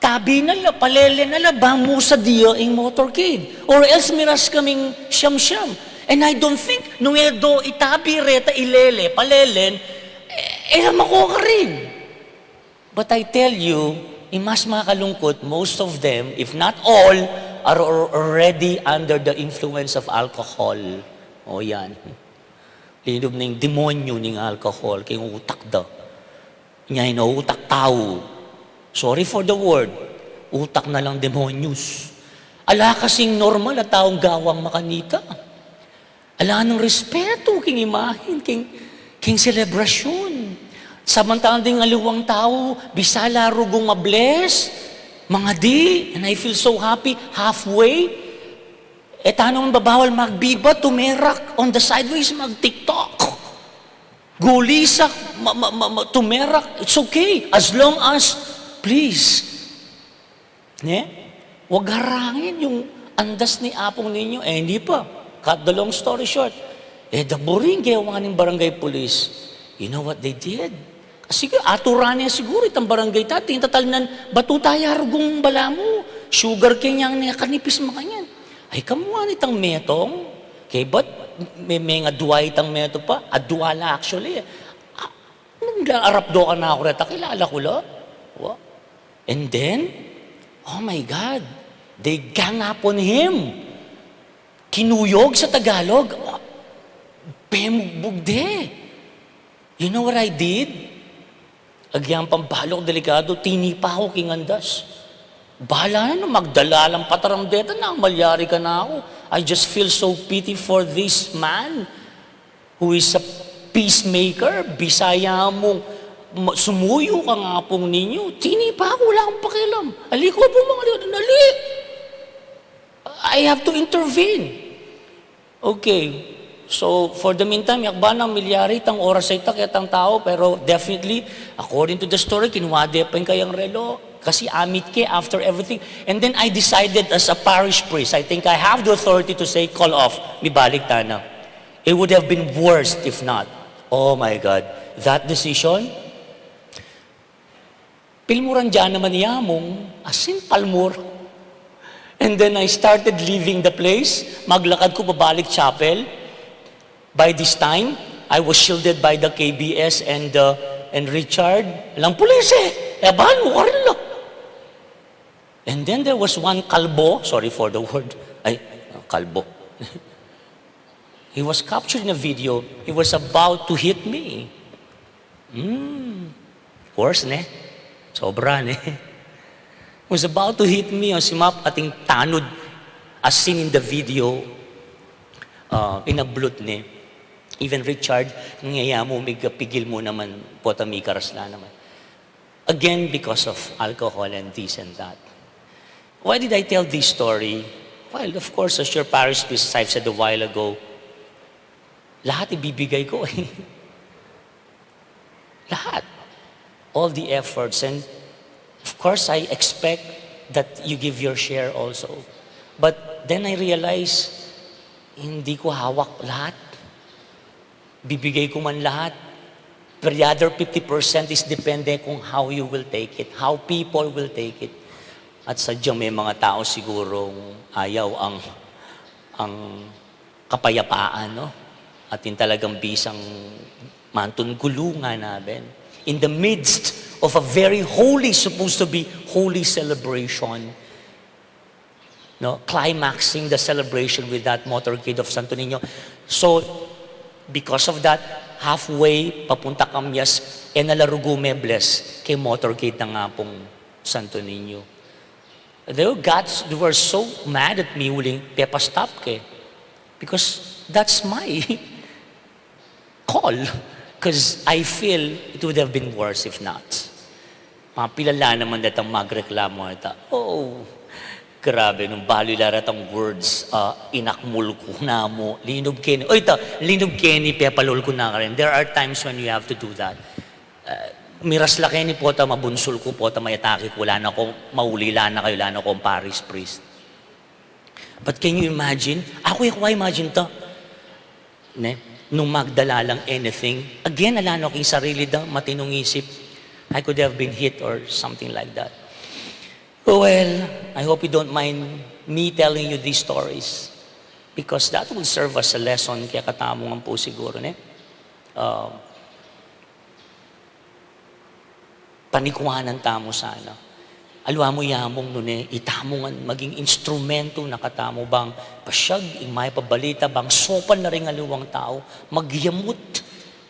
Tabi na la, palele na la, ba mu sa dia ing motorcade. Or else, miras kaming siyam-siyam. And I don't think, nung e do itabi reta, ilele, palelen, e, e la makokarin. But I tell you, ing mas makalungkut, most of them, if not all, are al-, already under the influence of alcohol. O yan. Linub ning demonyo ning alcohol, king utak da. Nya ino utak tau. Sorry for the word. Utak na lang demonyos. Ala kasing normal a taung gawang makanita. Ala nang respetu king imahen, king, king selebrasyun. Samantalang ding aliwang tau, bisa la rugung ma-bless, mangadi, and I feel so happy, halfway. E tana man babawal magbiba, tumerak on the sideways, mag-TikTok. Gulisak, ma-, ma-, ma-, ma-, tumerak, it's okay. As long as, please. Ne? Wag harangin yung andas ni Apung ninyo. E, hindi pa. Cut the long story short. E, da buring gewa ning barangay police. You know what they did? Sige, aturan ne siguru itang barangay ta, tintatalnan, batu taya rugung balamu, sugar cane yang ne kanipis makanyan. Ay, kamuan itang metong, kaybat me-, mengadwa itang meto pa, adwa la actually. Ah, nung la arap do kanaku reta, kilala ku la. Wa? And then, oh my God, they gang up on him. Kinuyog sa Tagalog, pemugbug de. You know what I did? Agyang pambalok delikadu, tinipa ku king andas. Bala na, magdala lang pataram deta, nang malyari kanaku. I just feel so pity for this man who is a peacemaker. Bisaya mung ma-, sumuyu kang Apung ninyo. Tinipa ku, wala kung pakialam. Ali ku po, mga liwat, nali. I have to intervene. Okay. So, for the meantime, yakba nang milyari itang oras a ita ketang tau, pero definitely, according to the story, kinuha de pa ing kayang relo. Kasi amit ke after everything. And then I decided as a parish priest, I think I have the authority to say, "Call off, mibalik tana." It would have been worse if not. Oh my God. That decision, pilmuran da naman i Among, as in palmur. And then I started leaving the place. Maglakad ku pabalik chapel. By this time, I was shielded by the K B S and, uh, and Richard. Lang pulis e. E, balu ka rin la. And then there was one kalbo, sorry for the word, ay, kalbo. He was captured in a video. He was about to hit me. Hmm. Worse, ne? Sobra, ne? He was about to hit me, o, simap ating tanud, as seen in the video, uh, inablut, ne? Even Richard, ngaya mu, mig-, pigil mu naman, pota mikaras la naman. Again, because of alcohol and this and that. Why did I tell this story? Well, of course, as your parish priest, as I've said a while ago, lahat ibibigay ko e. Lahat. All the efforts. And of course, I expect that you give your share also. But then I realize, hindi ko hawak lahat. Bibigay ko man lahat, pero the other fifty percent is depende kung how you will take it, how people will take it. At sadyang may mga tao sigurong ayaw ang, ang kapayapaan, no? At yung talagang bisang mantun gulungan namin. In the midst of a very holy, supposed to be holy celebration, no, climaxing the celebration with that motorcade of Santo Niño. So, because of that, halfway, papunta Camyas, e na la rugu mebles keng motorcade nang Apung Santo Niño. They were, gods, they were so mad at me, uling pepastop ke. Because that's my call. 'Cause I feel it would have been worse if not. Mapilala naman detang magreklamo, ita, "Oh, grabe, nung balu ila retang words, ah, inakmul ku na mu, linub keni, oy, ita, linub keni, pepalul ku na karin." There are times when you have to do that. Ah, miras la keni, pota mabunsul ku, pota mayatake ku, ala na ku, mauli la na kayu, ala na kung parish priest. But can you imagine? Aku, aku imagine ta. Ne? Nung magdala lang anything. Again, ala no king sarili da, matinung isip. I could have been hit or something like that. Well, I hope you don't mind me telling you these stories. Because that will serve as a lesson kekatamu ngan pu siguru, ne? Uh, panikuanan tamu sana. Aliwa mu ya mung nune, itamu ngan maging instrumento na katamu bang pasiag ing mapabalita, bang saupan na ring aliwang tau, magyamut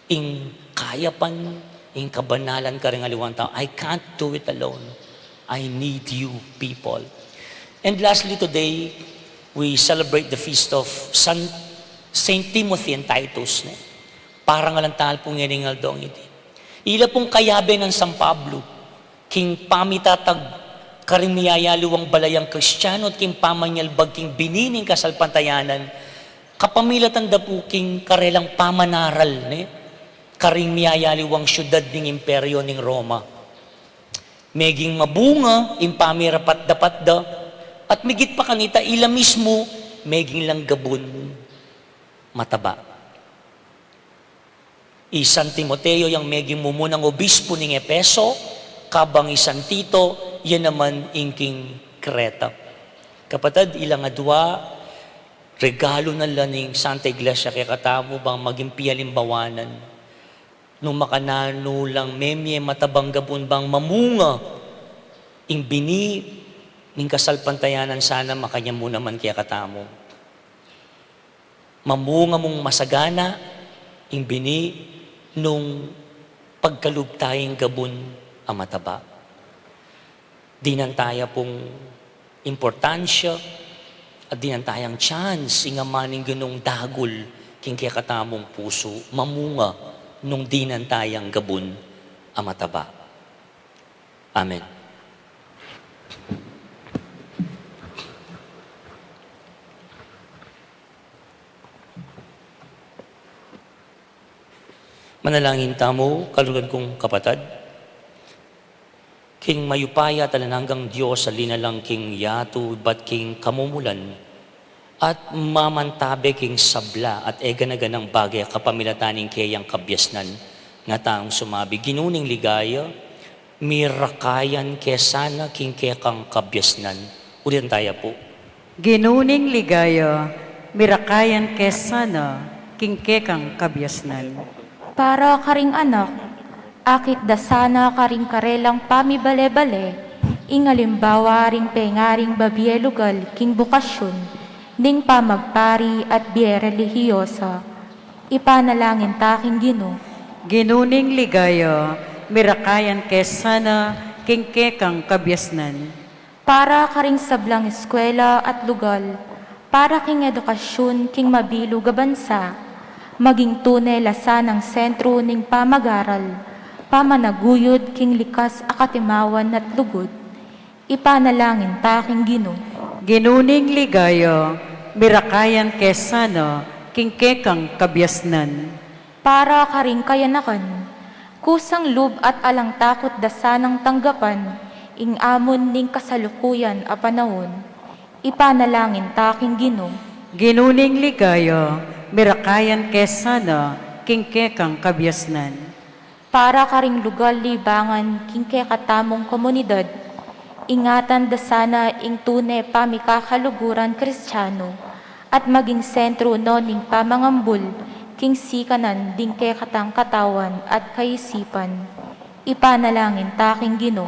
ing kayapan, ing kabanalan karing aliwang tau. I can't do it alone. I need you people. And lastly, today, we celebrate the feast of San, Saint Timothy and Titus, ne? Parangalan ta la pu ngeni ing aldong iti. Ila pung kayabe nang San Pablo king pamitatag karing miyayaliwang balayang Kristiano at king pamanyalbag king bini ning kasalpantayanan, kapamilatan da pu king karelang pamanaral, ne, karing miyayaliwang siudad ning imperyo ning Roma. Meging mabunga ing pamirapat-dapat da, at migit pa kanita, ila mismu meging lang gabun mataba. I San Timoteo yang meging mumunang obispo ning Efeso, kabang i San Tito, ya naman ing king Kreta. Kapatad, ilang adua, regalu na la ning Santa Iglesia kekatamu bang maging pialimbawanan. Nung makananu lang memie matabang gabun bang mamunga ing bini ning kasalpantayanan, sana makanyan mu naman kekatamu. Mamunga mung masagana ing bini nung pagkalub ta ing gabun a mataba. Dinan ta ya pung importansya at dinan ta yang chance ing Ama ning Ginung dagul king kekatamung pusu, mamunga nung dinan ta yang gabun a mataba. Amen. Manalangin tamu, kaluguran kung kapatad. King mayupaya at alang anggang Dios a linalang king yatu ibat king kamumulan, at mamantabe king sabla at egana-ganang bage kapamilatan ning keyang kabiasnan, nga tang sumabi, Ginu ning ligaya, mirakayan ke sana king kekang kabiasnan. Ulitan taya pu. Ginu ning ligaya, mirakayan ke sana king kekang kabiasnan. Para karing anak, akit da sana karing karelang pamibale-bale ing alimbawa ring pengaring babie lugal king bukasyun ning pamagpari at bie relihiyosa. Ipanalangin ta king Ginu. Ginu ning ligaya, mirakayan ke sana king kekang kabiasnan. Para karing sablang eskwela at lugal, para king edukasyun king mabilug a bansa, maging tune la sanang sentru ning pamagaral, pamanaguyud king likas a katimawan at lugud. Ipanalangin ta king Ginu. Ginu ning ligaya, mirakayan ke sana king kekang kabiasnan. Para karing kayanakan, kusang lub at alang takut da sanang tanggapan ing amun ning kasalukuyan a panaun. Ipanalangin ta king Ginu. Ginu ning ligaya, mirakayan ke sana king kekang kabiasnan. Para karing lugal libangan king kekatamung komunidad, ingatan da sana ing tune pamikakaluguran Kristiano at maging sentru no ning pamangambul king sikanan ding kekatang katawan at kaisipan. Ipanalangin ta king Ginu.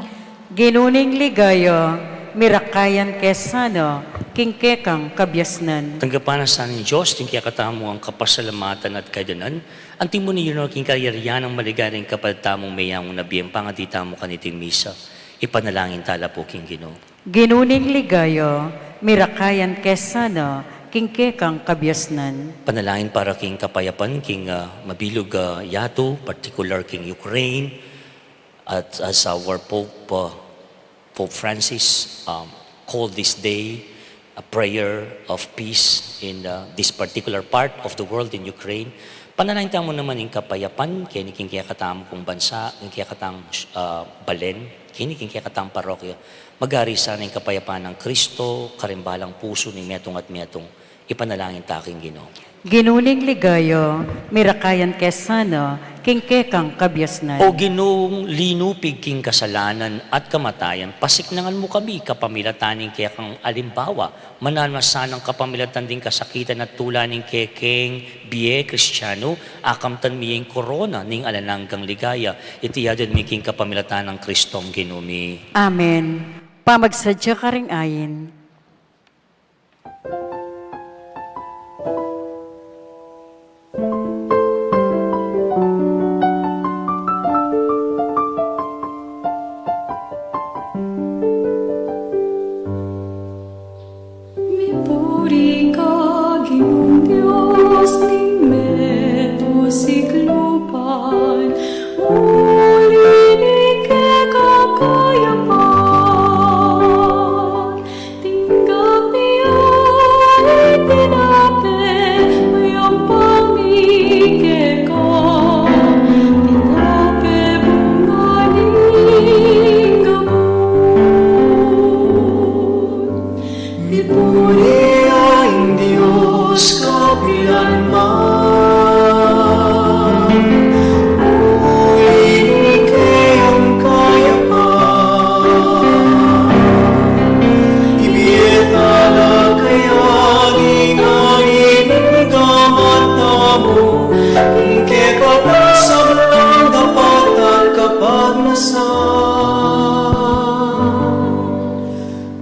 Ginu ning ligaya, mirakayan ke sana king kekang kabiasnan. Tanggapan na sa ning Dios king kekatamung kapasalamatan at kaydanan, anti mu ning king kayarian ing maligaya ning kapatad tamung meyangu na bie, pangadi tamu kaniting misa. Ipanalangin ta la pu king Ginu. Ginu ning ligaya, mirakayan ke sana king kekang kabiasnan. Panalangin para king kapayapan king, ah, mabilug, ah, yatu, particular king Ukraine, at as our Pope, ah, Pope Francis, um, called this day a prayer of peace in, uh, this particular part of the world in Ukraine. Panalangin tamu naman ing kapayapan keni king kekatamung bansa, king kekatamung, uh, balen, keni king kekatamung parokya. Magari sana ing kapayapan nang Kristo karing balang pusu ning metung at metung. Ipanalangin ta king Ginu. Ginu ning ligaya, mirakayan ke sana king kekang kabiasnan. O Ginung linupig king kasalanan at kamatayan, pasiknangan mu kami kapamilatan ning kekang alimbawa. Mananu na sanang kapamilatan ding kasakitan at tula ning kekeng bie Kristianu, akamtan mi ing korona ning alang anggang ligaya. Iti adwan mi king kapamilatan nang Kristong Ginu mi. Amen. Pamagsadya karing ain. Mipuri ka, Ginung Dios ning meto sikluban, uli ning kekang kayapan. Tinggap mi ya ing tinape, mayampan mi keka, tinape bunga ning gabun. Mipuri ya ing Dios kapilan man. Uli ning kekang kayapan, ibie tala kaya ing ain ning gamat tamu, ing kekang pasalan dapat at kapagnasan.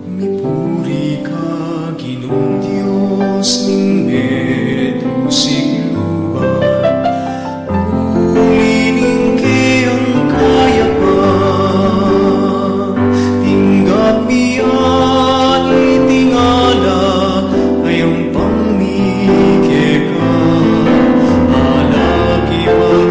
Mipuri ka, Ginung Dios ning meto sikluban, uli ning kekang kayapan. Tinggap mi ya ing tinape, mayampan mi keka, alang anggang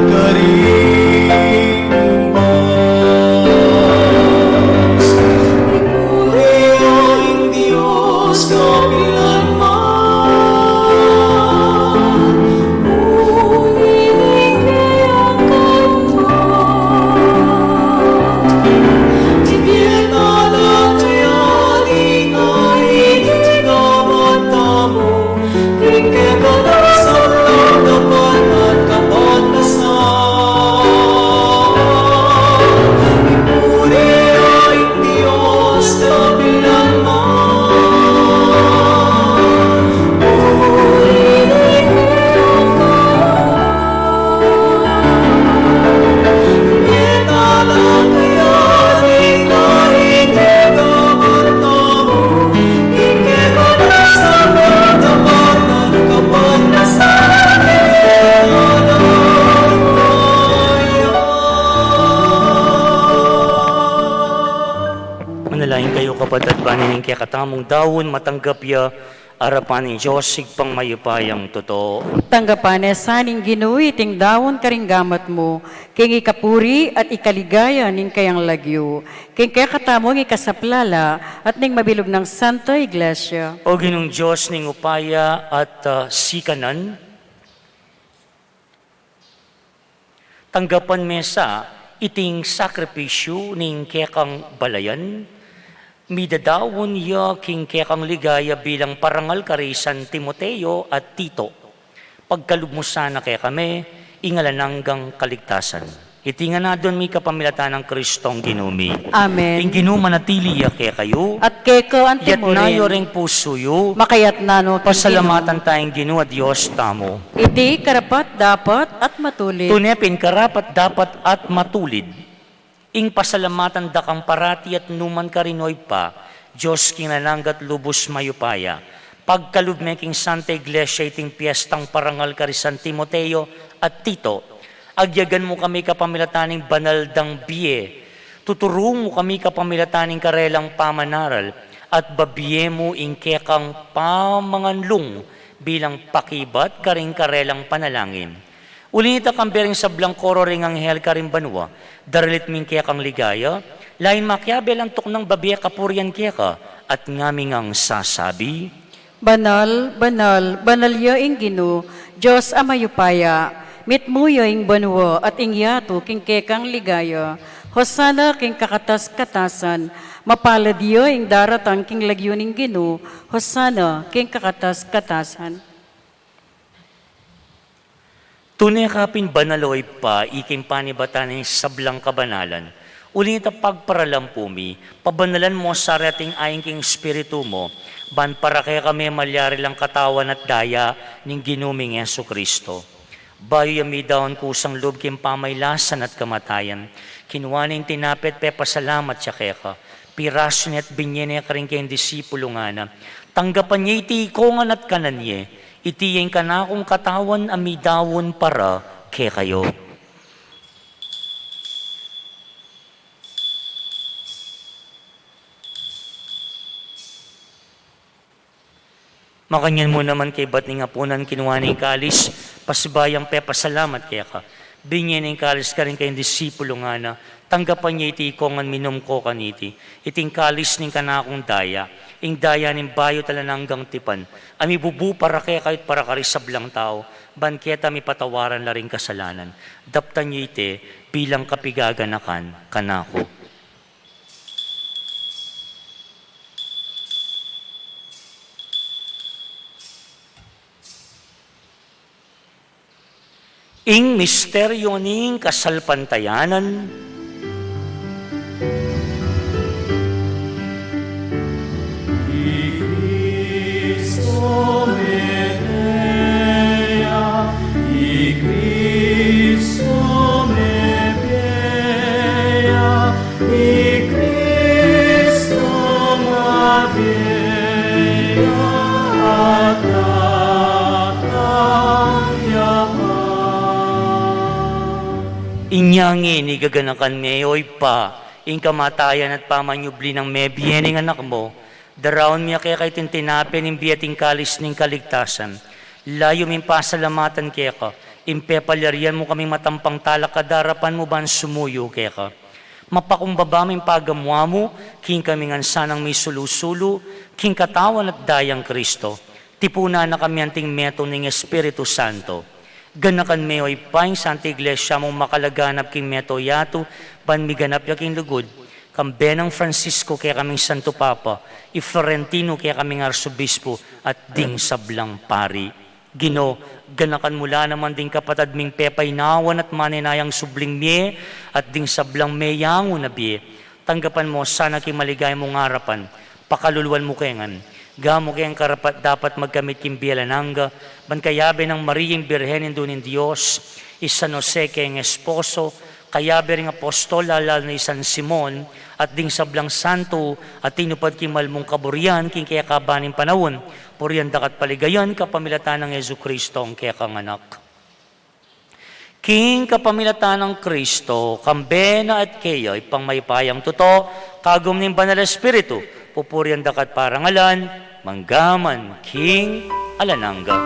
Manalangin kayu, kapatad, ban ining kekatamung daun matanggap ya arapan ning Dios Ibpang mayupayang tutu. Tanggapan na sa ning Ginu iting daun karing gamat mu, king ikapuri at ikaligaya ning kayang lagyu, king kekatamung ikasaplala at ning mabilug nang Santa Iglesia. O Ginung Dios ning upaya at, ah, sikanan, tanggapan me sa iting sakripisyu ning kekang balayan, midadaun ya king kekang ligaya bilang parangal kari San Timoteo at Tito. Pagkalub mu sana kekami ing alang anggang kaligtasan. Iti ngan adwan mi kapamilatan nang Kristong Ginu mi. Amen. Ing Ginu manatili ya kekayu. At keka anti mu rin. Itas yu ring pusu yu. Makatas na no king Ginu. Pasalamatan taya ing Ginu a Dios tamu. Iti karapat-dapat at matulid. Tune pin karapat-dapat at matulid ing pasalamatan da kang parati at nu man karin, O Ibpa, Dios king alang angga at lubus mayupaya. Pagkalub me king Santa Iglesia iting piestang parangal kari San Timoteo at Tito. Agyagan mu kami kapamilatan ning banal dang bie. Tuturu mu kami kapamilatan ning karelang pamanaral at babie mu ing kekang pamanganlung bilang pakibat karing karelang panalangin. Uli na nita, kambe ring sablang koro ring anghel karing banua, daralit mi ing kekang ligaya, lalu na makiabe lang tuknang babie kapurian keka, at ngaming sasabi: Banal, banal, banal ya ing Ginu, Dios a mayupaya, mitmu ya ing banua at ing yatu king kekang ligaya. Hosana king kakatas-katasan, mapalad ya ing daratang king lagyu ning Ginu, Hosana king kakatas-katasan. Tune ka pin banal, o Ibpa, ika ing panibatan ning sablang kabanalan. Uli na nita, pagparalampu mi, pabanalan mu sa reting ain king Espiritu mu, ban para kekami malyari lang katawan at daya ning Ginu ming Jesucristo. Bayu ya midaun kusang lub king pamailasan at kamatayan, kinua ne ing tinape at pepasalamat ya keka, pirasu ne at binie ne karing kayang disipulu, ngana: Tanggapan ye iti ikongan at kanan ye, iti ya ing kanakung katawan a midaun para kekayu. Makanyan mu naman kaybat ning apunan, kinua ne ing kalis, pasibayu yang pepasalamat keka, binie ne ing kalis karing kayang disipulu, ngana: Tanggapan ye iti ikongan, minum ko kaniti. Iti ing kalis ning kanakung daya, ing daya ning bayu at alang anggang tipan, a mibubu para kekayu at para karing sablang tau, ban keta mipatawaran la ring kasalanan. Daptan ye iti bilang kapigaganakan kanaku. Ing misteryu ning kasalpantayanan. I Kristo mete ya, i Kristo mete ya, i Kristo mete ya, at datang ya pa. Inya ngeni gaganakan me, o Ibpa, ing kamatayan at pamanyubli nang mebie ning Anak mu, daraun mi keka iting tinape ning bie at ing kalis ning kaligtasan. Lalu ming pasalamatan keka, ing pepalyarian mu kaming matampang talakad king arapan mu ban sumuyu keka. Mapakumbaba mu ing pagamu-amu king kami ngan sanang misulu-sulu king katawan at dayang Kristo. Tipunan na kami anting metung ning Espiritu Santo. Ganakan me, o Ibpa, ing Santa Iglesia mung makalaganap king meto yatu, ban miganap ya king lugud, kambe nang Francisco kekaming Santo Papa, i Florentino kekaming Arsobispo, at ding sablang pari. Ginu, ganakan mu la naman ding kapatad ming pepainawan at manenayang subling mie, at ding sablang meyangu na bie. Tanggapan mu sana king maligaya mung arapan, pakaluluan mu ke ngan. Gamu keng karapat-dapat magkamit king bie alang angga, ban kayabe nang Maria ing Birhen, Indu ning Dios, i San Jose keng esposo, kayabe ring apostol, lalu na i San Simon, at ding sablang santo a tinupad king mal mung kaburian king kekaban ning panaun, purian da ka at paligayan kapamilatan nang Jesucristo a kekang Anak. King kapamilatan nang Kristo, kambe na at keya, Ibpang mayupayang tutu, kagum ning Banal Espiritu, pupurian da ka at parangalan, mangga man king alang angga.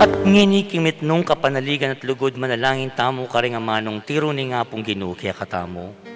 At ngeni, king mitmung kapanaligan at lugud, manalangin tamu karing amanung tiru ning Apung Ginu kekatamu.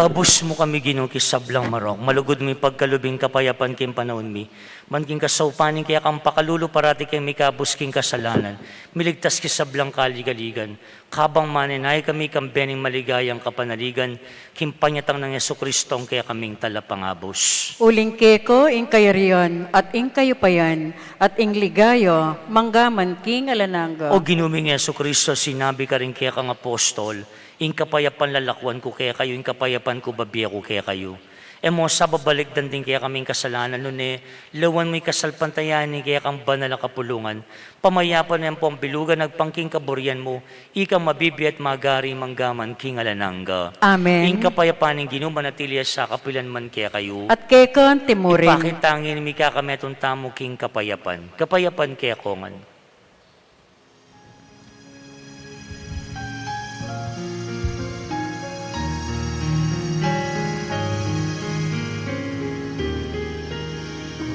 Abus mu kami, Ginu, king sablang marok. Malugud mu ing pagkalub ing kapayapan king panaun mi. Ban king kasaupan ning kekang pakalulu, parati kaming mikabus king kasalanan, miligtas king sablang kaligaligan, kabang manenaya kami kambe ning maligayang kapanaligan, king panyatang nang Jesucristo a kekaming Talapangabus. Uling keka ing kayarian, at ing kayupayan, at ing ligaya, mangga man king alang angga. O Ginu ming Jesucristo, sinabi mu karing kekang apostol, ing kapayapan lalakwan ku kekayu, ing kapayapan ku bibie ku kekayu. E mu sa babalikdan ding kekaming kasalanan, nune lawan mu ing kasalpantayanan ning kekang banal a kapulungan, pamayapan mu ampong bilugan agpang king kaburian mu, ikang mabibie at magari mangga man king alang angga. Amen. Ing kapayapan ning Ginu manatili ya sa kapilan man kekayu. At keka anti mu rin. Ipakit tangin mi kekayu ing metung tamu king kapayapan. Kapayapan kekongan.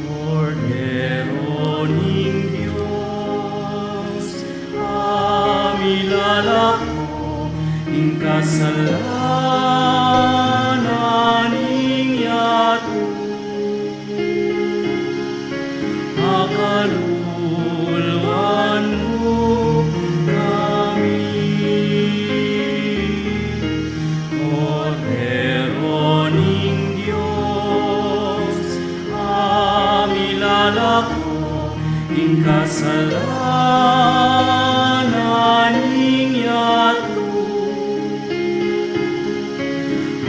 Kordero ning Dios, a milalako king kasalanan ning yatu. Pakaluluan mu kami, Kordero ning Dios, a milalako king kasalanan ning yatu.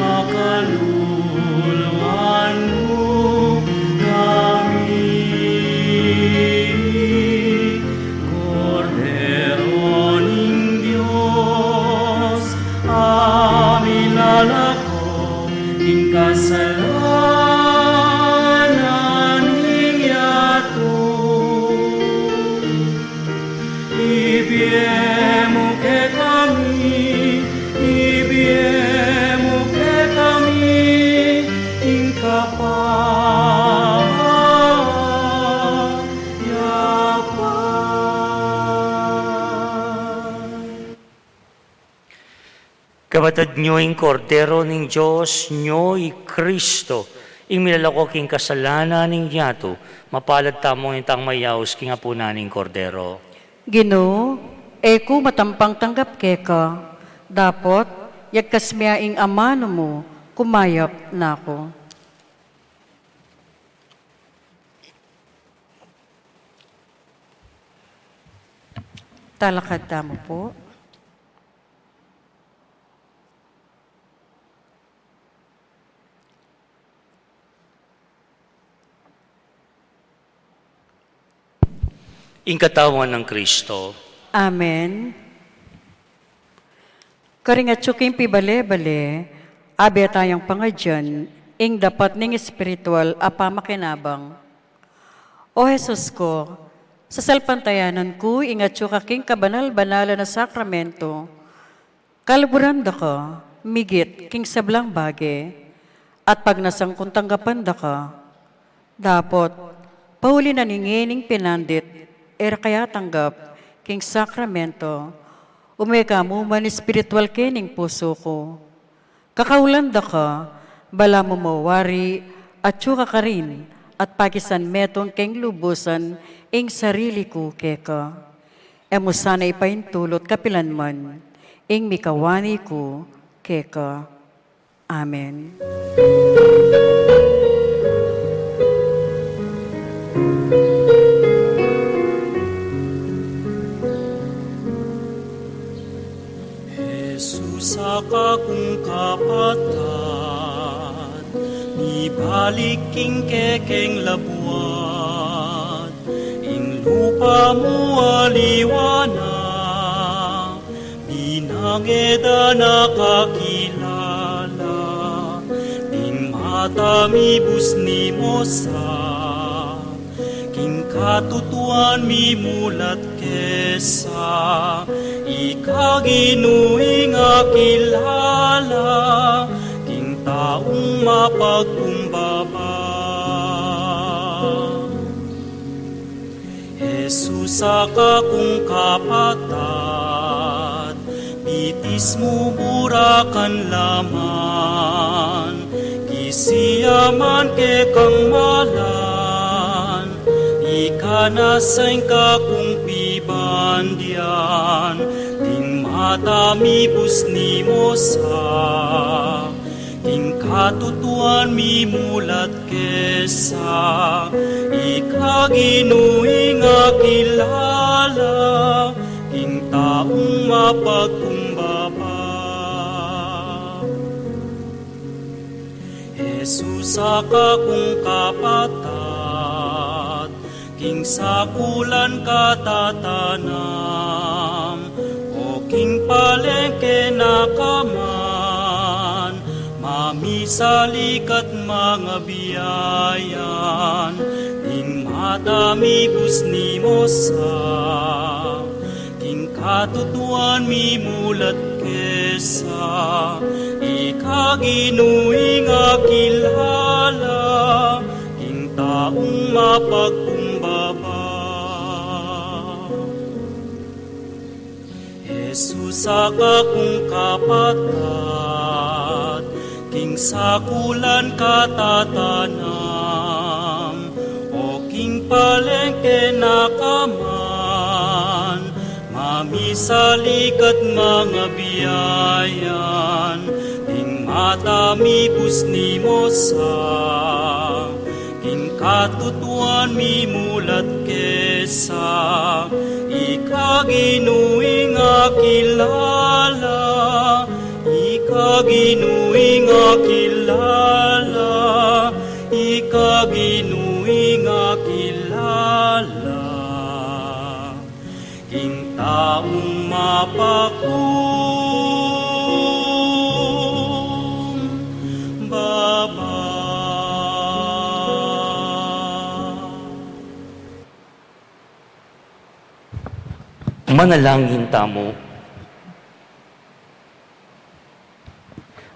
Pakaluluan mu kami, Kordero ning Dios, a milalako king kasalanan ning yatu. Ibie mu kekami, ibie mu kekami ing kapayapan. Kapatad yu, ing Kordero ning Dios, yu i Kristo, ing milalako king kasalanan ning yatu. Mapalad tamung itang mayaus king apunan ning Kordero. Ginu, e ku matampang tanggap keka, dapot yagkas me ing amanu mu, kumayap na ku. Talakad tamu pu. Ing katawan nang Kristo. Amen. Karing atyu king pibale-bale, abe tayang pangadyan ing dapat ning espiritual a pamakinabang. O Jesus ku, sasalpantayanan ku ing atyu ka king kabanal-banalan a sakramento, kaluguran da ka migit king sablang bage, at pagnasan kung tanggapan da ka. Dapot, pauli na ning ngening pinandit e ra ka atanggap king sakramento, ume ka mu man espiritual kening pusu ku. Kakaulan da ka, balamu mawari atyu ka karin, at pakisan metung keng lubusan ing sarili ku keka. E mu sana ipaintulut kapilan man ing mikawani ku keka. Amen. Jesus, a kakung kapatad, mibalik king kekeng labuad, ing lupa mu aliwa na, binange da na kakilala, ding mata mi busni mu sa, king katutuan mimulat ke sa, ika Ginu ing akilala, king taung mapagkumbaba. Jesus, a kakung kapatad, Itis mu burakan laman, kisiaman kekang malan, ika na seng kakung pibandian, ding mata mi busni mu sa, king katutuan mi mulat kesa, ika Ginu ing akilala, king taung mapagkumbaba. Jesus, ika kung kapatad, king sakulan katatanam, o king palengke na ka man, mamisalikat mangabiayan, ing mata mi busni mu sa, king katutuan mi mulat kesa, ika Ginu ing akilala, king taung mapagkumbaba. Jesus, ika kung kapatad, king sakulan katatanam, o king palengke na ka man, mamisalikat mangabiayan, ing mata mi busni mu sa, king katutuan mi mulat kesa, ika Ginu ing akilala, ika Ginu ing akilala, ika Ginu ing akilala, king taung mapagkumbaba. Manalangin tamu.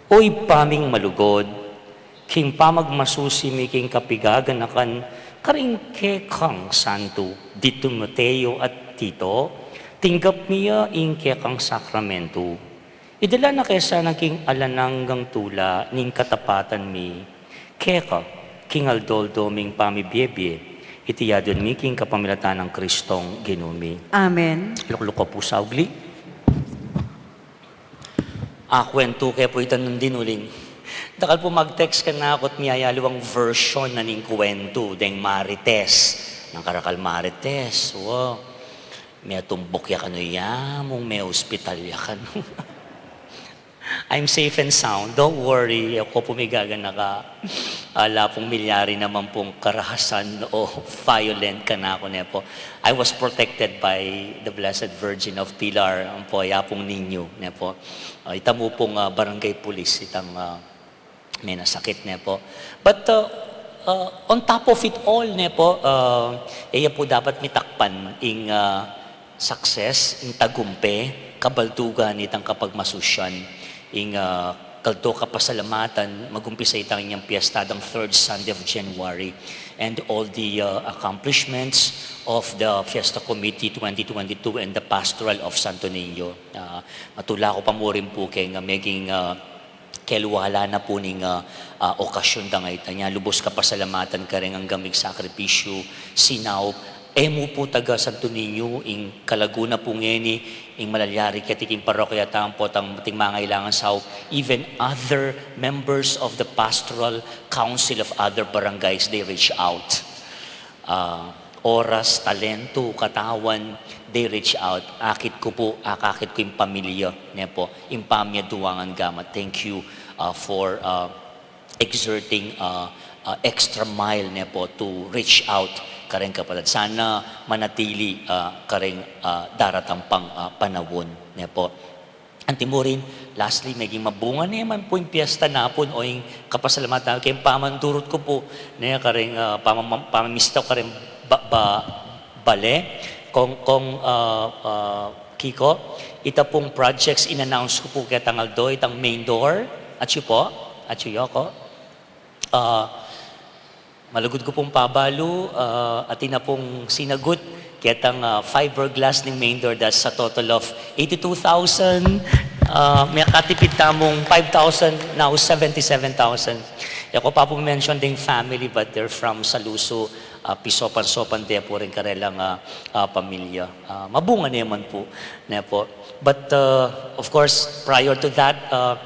O Ibpa ming malugud, king pamagmasusi mi king kapigaganakan karing kekang santu, di Timoteo at Tito, tinggap mi ya ing kekang sakramentu. Idala na ke sana king alang anggang tula ning katapatan mi keka, king aldo-aldo ming pamibiebie. Iti adwan mi king kapamilatan nang Kristong Ginu mi. Amen. Lukluk ko pu sa ugli. Akwentu ke pu ita nung din uling. Dakal pu mag-text kanaku at miyayaliwang version na ning kwentu, deng marites. Nang karakal marites, wa. Miyatumbuk ya kanu ya, mung miya-ospital ya kanu. I'm safe and sound. Don't worry. Aku pu migaganaka. Ala pung milyari naman pung karahasan o violent kanaku, ne pu. I was protected by the Blessed Virgin of Pilar, ampo, ya pung ninyu, ne pu. Ah, ita mu pung, ah, barangay police, itang, ah, menasakit, ne pu. But, uh, uh, on top of it all, ne pu, uh, e ya pu dapat mitakpan ing, uh, success, ing tagumpe, kabaldugan nitang kapagmasusyan, ing, uh, kaldo kapasalamatan, mag-umpisa itang inyang piyesta dang third Sunday of January, and all the, uh, accomplishments of the Fiesta Committee twenty twenty-two and the Pastoral of Santo Niño. Uh, matula ku pa mu rin pu keng, uh, meging, uh, keluala na pu ning, ah, ah, okasyon da ngeni. Nya lubos kapasalamatan kareng anggang migsakripisyu, sinaup. E mu pu taga Santo Niño ing kalagu na pu ngeni, ing malalyari keti king parokya tampo, tang, ting mangailangan saup. Even other members of the pastoral council of other barangays, they reach out. Ah, oras, talentu, katawan, they reach out. Akit ku pu, akakit ku ing pamilya, ne pu, ing pamyaduangan gamat. Thank you, ah, for, ah, exerting, ah, ah, extra mile, ne pu, to reach out kareng kapatad. Sana manatili, ah, kareng, ah, daratang pang, ah, panahon, ne pu. Anti mu rin, lastly, meging mabunga ne man pu ing piyesta napun o ing kapasalamatan keng pamandurut ku pu, ne, kareng, ah, pamam-, pamamisita ku kareng ba-, ba-, bale, kong, kong, ah, ah, Kiko, ita pung projects in-announce ku pu ketang aldo, itang main door, atyu pu, atyu, Yoko. Ah, malugud ku pung pabalu, ah, atin na pung sinagut ketang, ah, fiberglass ning main door, that's a total of eighty-two thousand. Ah, mekatipid tamung five thousand, now seventy-seven thousand. E ku pa pu mention ding family, but they're from Saluso, ah, pisopan-sopan de pu ring karelang, ah, ah, pamilya. Ah, mabunga ne man pu, ne pu. But, ah, of course, prior to that, ah,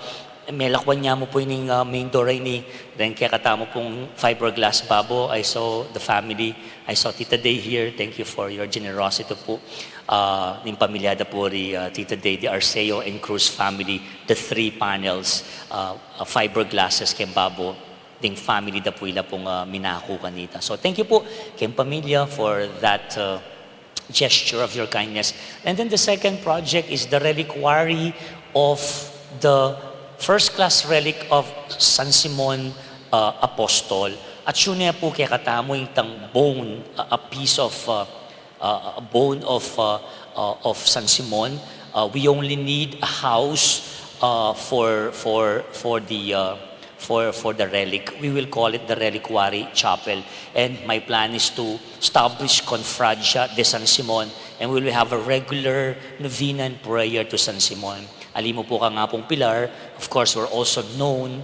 melakwan ya mu pu ining, ah, main door ini, then kekatamu pung fiberglass babo. I saw the family, I saw Tita Day here. Thank you for your generosity pu. Ah, ning pamilya da pu ri, ah, Tita Day de Arceo and Cruz family, the three panels, ah, ah, fiberglasses keng babo, ding family da pu ila pung, ah, minaku kanita. So, thank you pu keng pamilya for that, ah, gesture of your kindness. And then the second project is the reliquary of the first class relic of San Simon, ah, Apostol. At yun ne pu kekatamu itang bone, ah, a piece of, ah, uh, bone of, uh, uh, of San Simon. Uh, we only need a house, uh, for, for, for the, uh, for, for the relic. We will call it the Reliquary Chapel. And my plan is to establish Cofradia de San Simon, and we will have a regular novena and prayer to San Simon. Ali mu pu kang Apung Pilar, of course, we're also known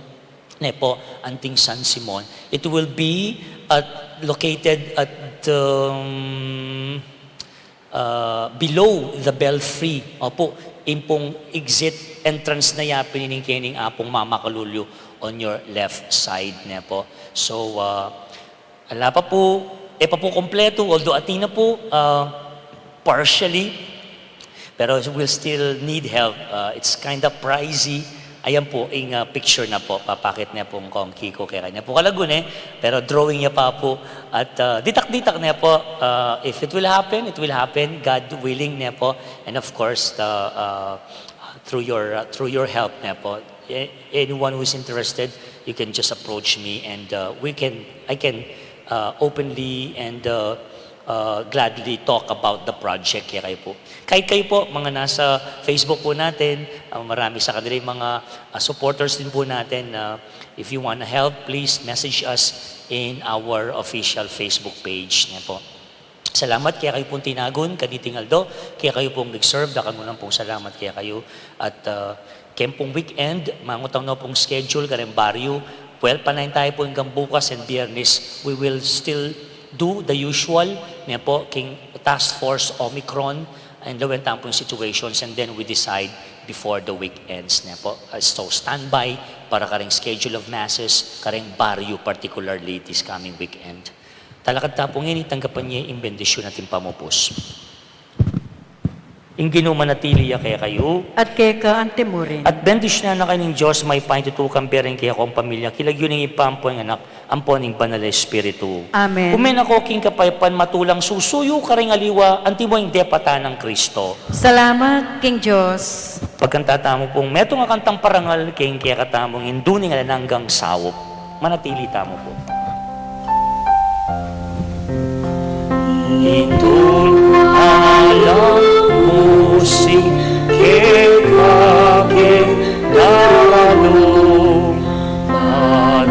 ne pu, anting San Simon. It will be at, located at, um, uh, below the belfry. Opu, ing pung exit entrance na ya pin ining kening Apung Mama Kalulu on your left side, ne pu. So, uh, ala pa pu, e pa pu kumpletu, although atin na pu, uh, partially, pero we'll still need help. Uh, it's kind of pricey. Ayan pu, ing, uh, picture na pu, papakit ne pu kong Kiko kaya ne pu kalagun e, pero drawing ya pa pu. At, uh, ditak-ditak ne pu, uh, if it will happen, it will happen, God willing ne pu. And of course, the, uh, through your, uh, through your help ne pu, a-, anyone who is interested, you can just approach me and, uh, we can, I can, uh, openly and, uh, uh, gladly talk about the project kekayu pu. Kahit kayu pu, mga nasa Facebook pu natin, uh, marami sa kanila yung mga, uh, supporters din pu natin. Uh, if you wanna help, please message us in our official Facebook page, ne pu. Salamat kekayu pung tinagun kaniting aldo, kekayu pung nag-serve, dakal mu nang pung salamat kekayu. At, uh, keng pung weekend, mangutang no pung schedule kareng baryu. Well, panayan tayu pu hanggang bukas and Biyernes. We will still do the usual, ne pu, keng Task Force Omicron, and lawen tamu pu ing situations, and then we decide before the weekends, ne pu. Uh, so, standby para kareng schedule of masses kareng baryu, particularly this coming weekend. Talakad ta pu ngeni, tanggapan ye ing bendisyun at ing pamupus. Ing Ginu manatili ya kekayu. At keka anti mu rin. At bendisyunan na kayu ning Dios mayupayang tutukan, bie reng kekong pamilya, king lagyu ning Ibpa, ampo ning Anak, ampo ning Banal a Espiritu. Amen. Ume na ko king kapayapan, matulang susuyu kareng aliwa, anti mu ing depatan nang Kristo. Salamat king Dios. Pagkanta tamu pung metung a kantang parangal king kekatamung Indu ning alang anggang saup. Manatili tamu pu. Itang alang musing keka king dalung, panayan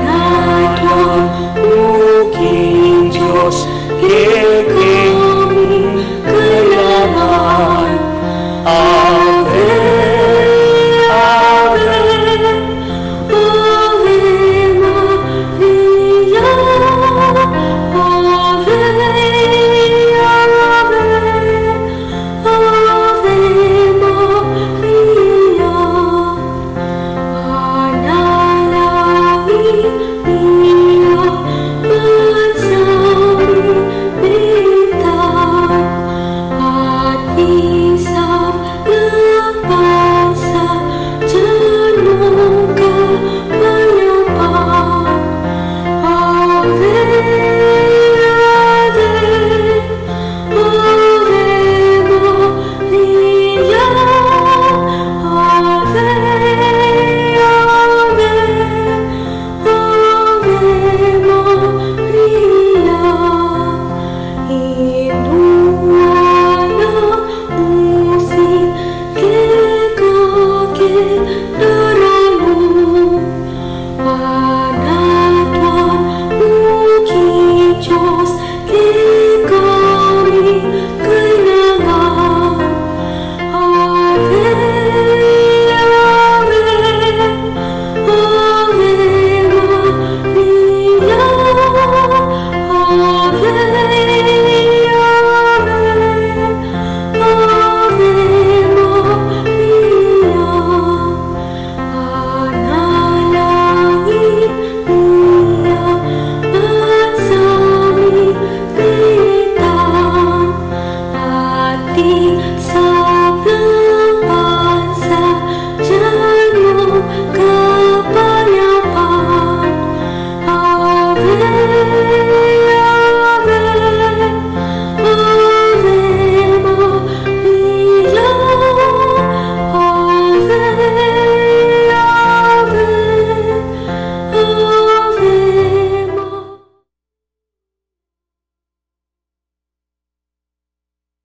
mu king Dios keka mung kailangan. Ave, Ave, Ave Maria, Ave, Ave, Di